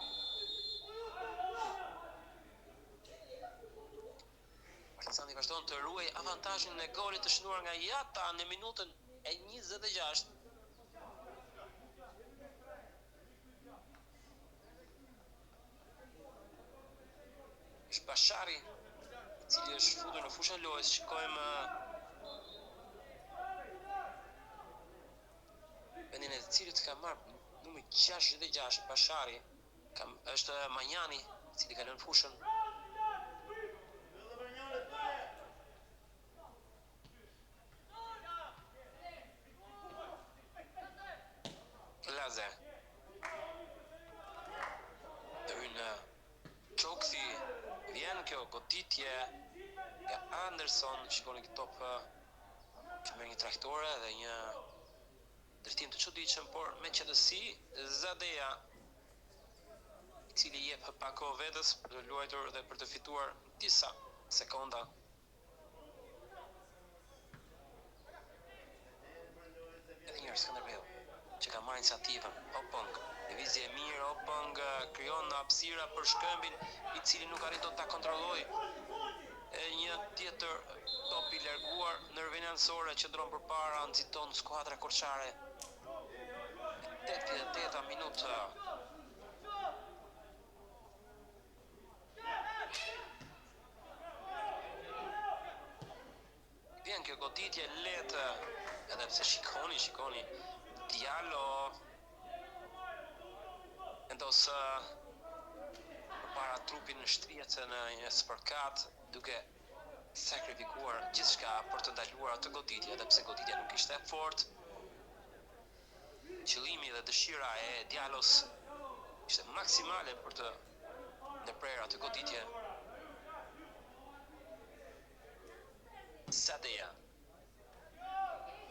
Partizani vazhdon të ruajë avantazhin e golit të shënuar nga Jata në minutën e 26. Është Bashari, i cili është futur në fushën e lojës, shikojmë vendin e të cilit ka marrë numri 66 Bashari, kam është Manjani, i cili ka lënë fushën. Laze. Ndërhyn Qokthi, vjen kjo goditje nga Anderson, shikoni këtë top që merr një trajektore dhe një drejtim të çuditshëm, por me qetësi Zadeja i cili i jep pak kohë vetes për të luajtur dhe për të fituar disa sekonda. Edhe një herë Skënderbeu që ka marrë iniciativën. Opong, lëvizje e mirë, Opong krijon hapësira për Shkëmbin, i cili nuk arrin dot ta kontrollojë. E një tjetër top i larguar në rëvën anësore qëndron përpara, nxiton skuadra korçare. 88 minutë. Vjen kjo goditje lehtë, edhe pse shikoni, shikoni, Diallo vendos përpara trupin në shtrihet në një spërkat duke sakrifikuar gjithçka për të ndaluar atë goditje, edhe pse goditja nuk ishte e fortë. Qëllimi dhe dëshira e Diallos ishte maksimale për të ndërprerë atë goditje. Sadeja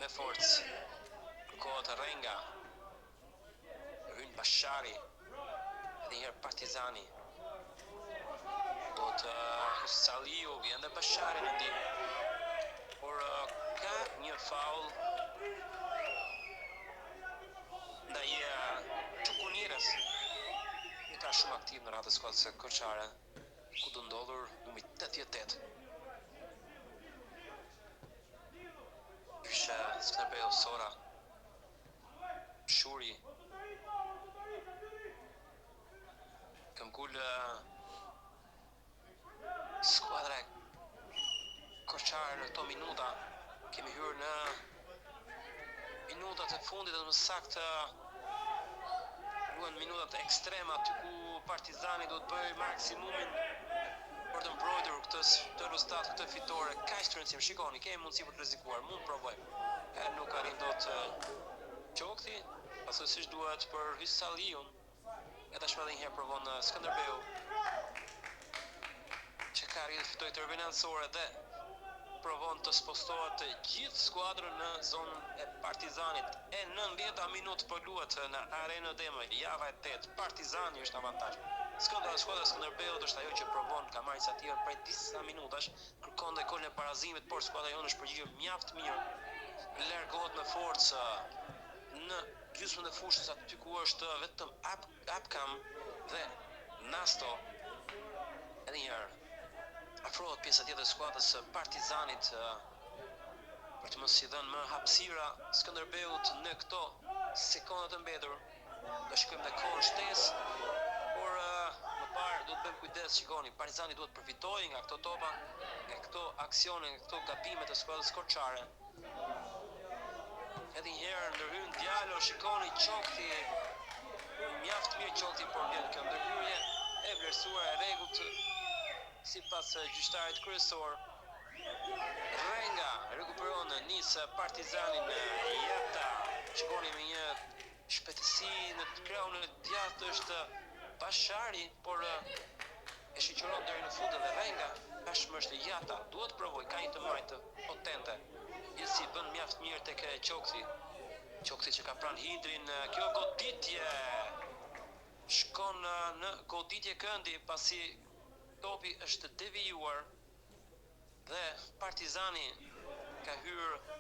me forcë kërkohet Renga hyn Bashari edhe një herë Partizani do të Saliu vjen dhe Bashari në ndihmë por ka një faull ndaj Chukwunyeres një ka shumë aktiv në radhët e skuadrës korçare ku do ndodhur numri 88. Ishte Skënderbeu Sora. Shuri. Këmbgul skuadra korçare në këto minuta. Kemi hyrë në minutat e fundit dhe më saktë luhen minutat ekstreme aty ku Partizani do të bëjë maksimumin për të mbrojtur këtë këtë rezultat, këtë fitore kaq të rëndësishme. Shikoni, kemi mundësi për të rrezikuar, mund të provojmë. E nuk arrin dot Qokthi, pasoj siç duhet për Hysaliun. E tashmë edhe një herë provon Skënderbeu që ka arritur të fitojë këtë rëvën anësore dhe provon të spostohet të gjithë skuadrën në zonën e Partizanit. E 90 minutë po luhet në Arenën Demo, java e 8, Partizani është në avantazh. Skënder, skuadra e Skënderbeut është ajo që provon, ka marrë iniciativën prej disa minutash, kërkon dhe golin e barazimit, por skuadra jonë është përgjigjur mjaft mirë. Largohet me forcë në gjysmën e fushës aty ku është vetëm Ap Apkam dhe Nasto. Edhe një herë afrohet pjesa tjetër e skuadrës së Partizanit. Për të mos i dhënë më hapësira Skënderbeut në këto sekonda të mbetur. Do shikojmë dhe kohën shtesë, por më parë duhet të bëjmë kujdes, shikoni, Partizani duhet të përfitojë nga këto topa, nga këto aksione, nga këto gabime të skuadrës korçare. Edhe një herë ndërhyn Djalo, shikoni Qokthi, mjaft mirë Qokthi, por vjen kjo ndërhyrje e vlerësuar e rregullt sipas gjyqtarit kryesor. Renga rekuperon nis Partizanin Jata. Shikoni me një shpejtësi në krahun e djathtë është Bashari, por e shoqëron deri në fund edhe Renga. Tashmë është Jata, duhet të provojë, ka një të majtë potente. Gjithsesi bën mjaft mirë tek Qokthi. Qokthi që ka pranë Hidrin, kjo goditje shkon në goditje këndi pasi topi është devijuar Dhe Partizani ka hyrë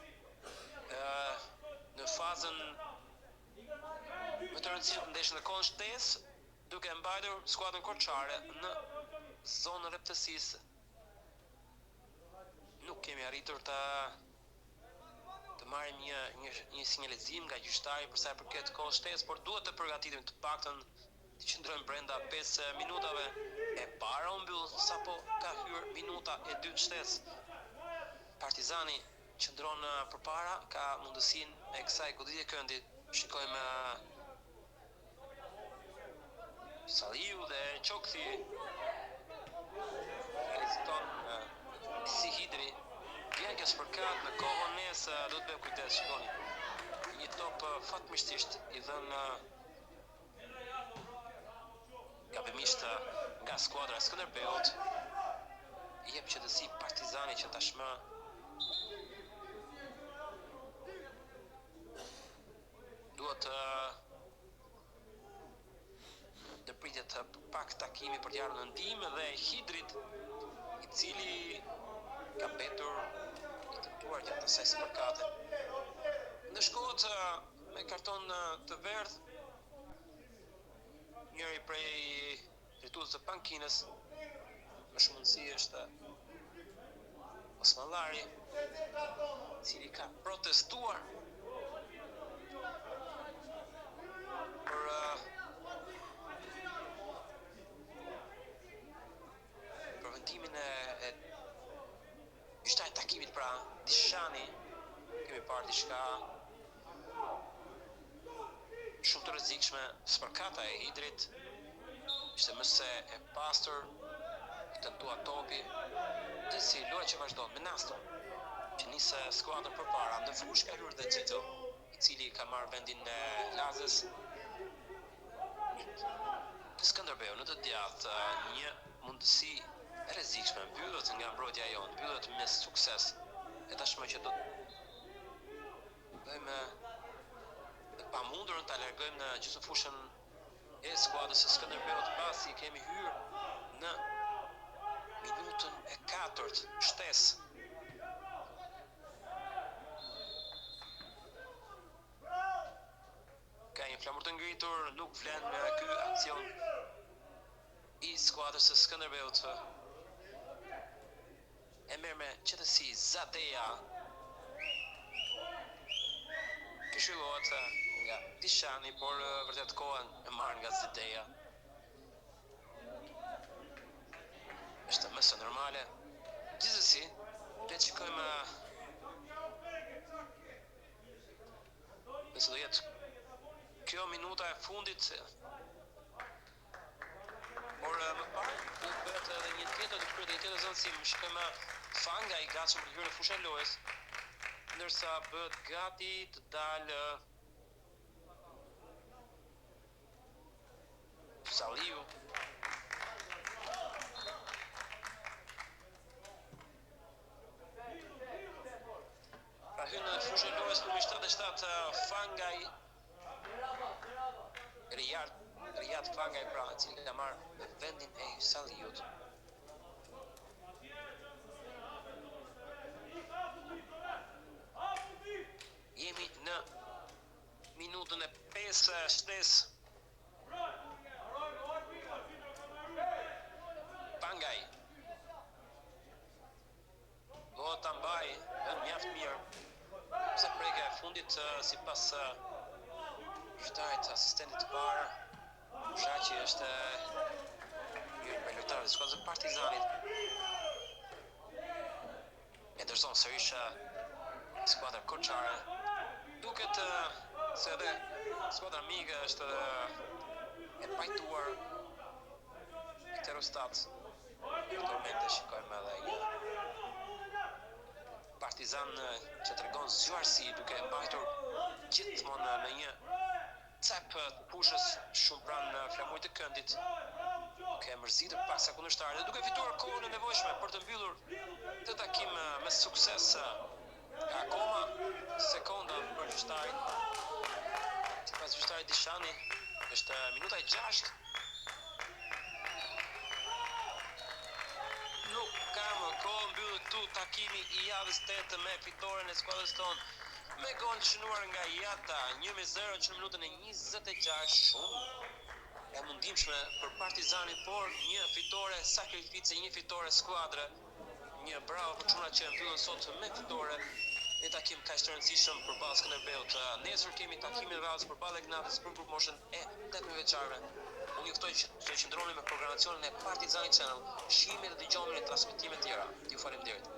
në fazën më të rëndësishme të ndeshjes në kohën shtesë, duke e mbajtur skuadrën korçare në zonën e rreptësisë. Nuk kemi arritur të të marrim një një një sinjalizim nga gjyqtari për sa i përket kohës shtesë, por duhet të përgatitemi të paktën Të qëndrojmë brenda 5 minutave. E para u mbyll sapo ka hyrë minuta e dytë shtesë. Partizani qëndron përpara, ka mundësinë e kësaj goditje këndi. Shikojmë Saliu dhe Qokthi. Heziton si Hidri. Vjen kjo spërkatë në kohë vonesë, do të bëjmë kujdes, shikoni. Një top fatmirësisht i dhënë Gabimisht nga skuadra e Skënderbeut i jep qetësi Partizani që tashmë duhet të ndërpritet pak takimi për t'i ardhur në ndihmë dhe Hidrit i cili ka mbetur i dëmtuar gjatë asaj spërkate. Ndëshkohet Me karton të verdhë, njëri prej drejtuesve të pankinës, me shumë mundësi është Osmanllari, i cili ka protestuar për për vendimin e, e Gjyqtarit të takimit pra, Dishani, kemi parë diçka shumë të rrezikshme, spërkata e Hidrit, ishte më se e pastër, u tentua topi, gjithsesi loja që vazhdon me Naston, që nis skuadrën përpara, në fushë ka hyrë dhe Xhixho, i cili ka marrë vendin e Lazës. Skënderbeu në të djathtë, një mundësi e rrezikshme, mbyllet nga mbrojtja jonë, mbyllet me sukses. E tashmë që do të bëjmë të pamundurën ta largojmë në gjysmëfushën e skuadrës së Skënderbeut pasi kemi hyrë në minutën e katërt shtesë. Ka një flamur të ngritur, nuk vlen ky aksion i skuadrës së Skënderbeut. E merr me qetësi Zadeja. Këshillohet nga Dishani, por vërtet kohën e marrë nga Zadeja. Është më se normale. Gjithsesi, le të shikojmë Nëse do jetë kjo minuta e fundit, por më parë do të bëhet edhe një tjetër, do të kryhet një tjetër zëvendësim. Shikojmë Fanga i gatshëm për të hyrë në fushën e lojës, ndërsa bëhet gati të dalë Saliu. Pra hyn në fushën e lojës numri 77 Fangaj Rijad, Rijad Fangaj pra, i cili ka marrë vendin e Hysaliut. Jemi në minutën e 5 shtesë. Fangaj. Do ta mbajë mjaft mirë. këndit sipas gjyqtarit asistentit të parë. Shaqi është njëri prej lojtarëve të skuadrës së Partizanit. E dorëzon sërish skuadra korçare. Duket se edhe skuadra mike është e pajtuar me këtë rezultat. Në këto momente shikojmë edhe një Partizan që tregon zgjuarsi duke e mbajtur gjithmonë në një cep të fushës shumë pranë flamurit të këndit, duke e mërzitur paksa kundërshtarin dhe duke fituar kohën e nevojshme për të mbyllur këtë takim me sukses. Ka akoma sekonda për gjyqtarin. Sipas gjyqtarit Dishani, është minuta e 6. Nuk ka më kohë, mbyllet këtu takimi i javës 8 me fitoren e skuadrës tonë. Me gol të shënuar nga Jata, 1-0 që në minutën e 26, shumë e mundimshme për Partizanin, por një fitore sakrifice, një fitore skuadre, një bravo për çunat që e mbyllën sot me fitore një takim kaq të rëndësishëm përballë Skënderbeut. Nesër kemi takimin e radhës përballë Egnatës për grupmoshën e 18 vjeçarëve. Unë ju ftoj që të qëndroni me programacionin e Partizani Channel. Shihemi dhe dëgjohemi në transmetime tjera. Ju faleminderit.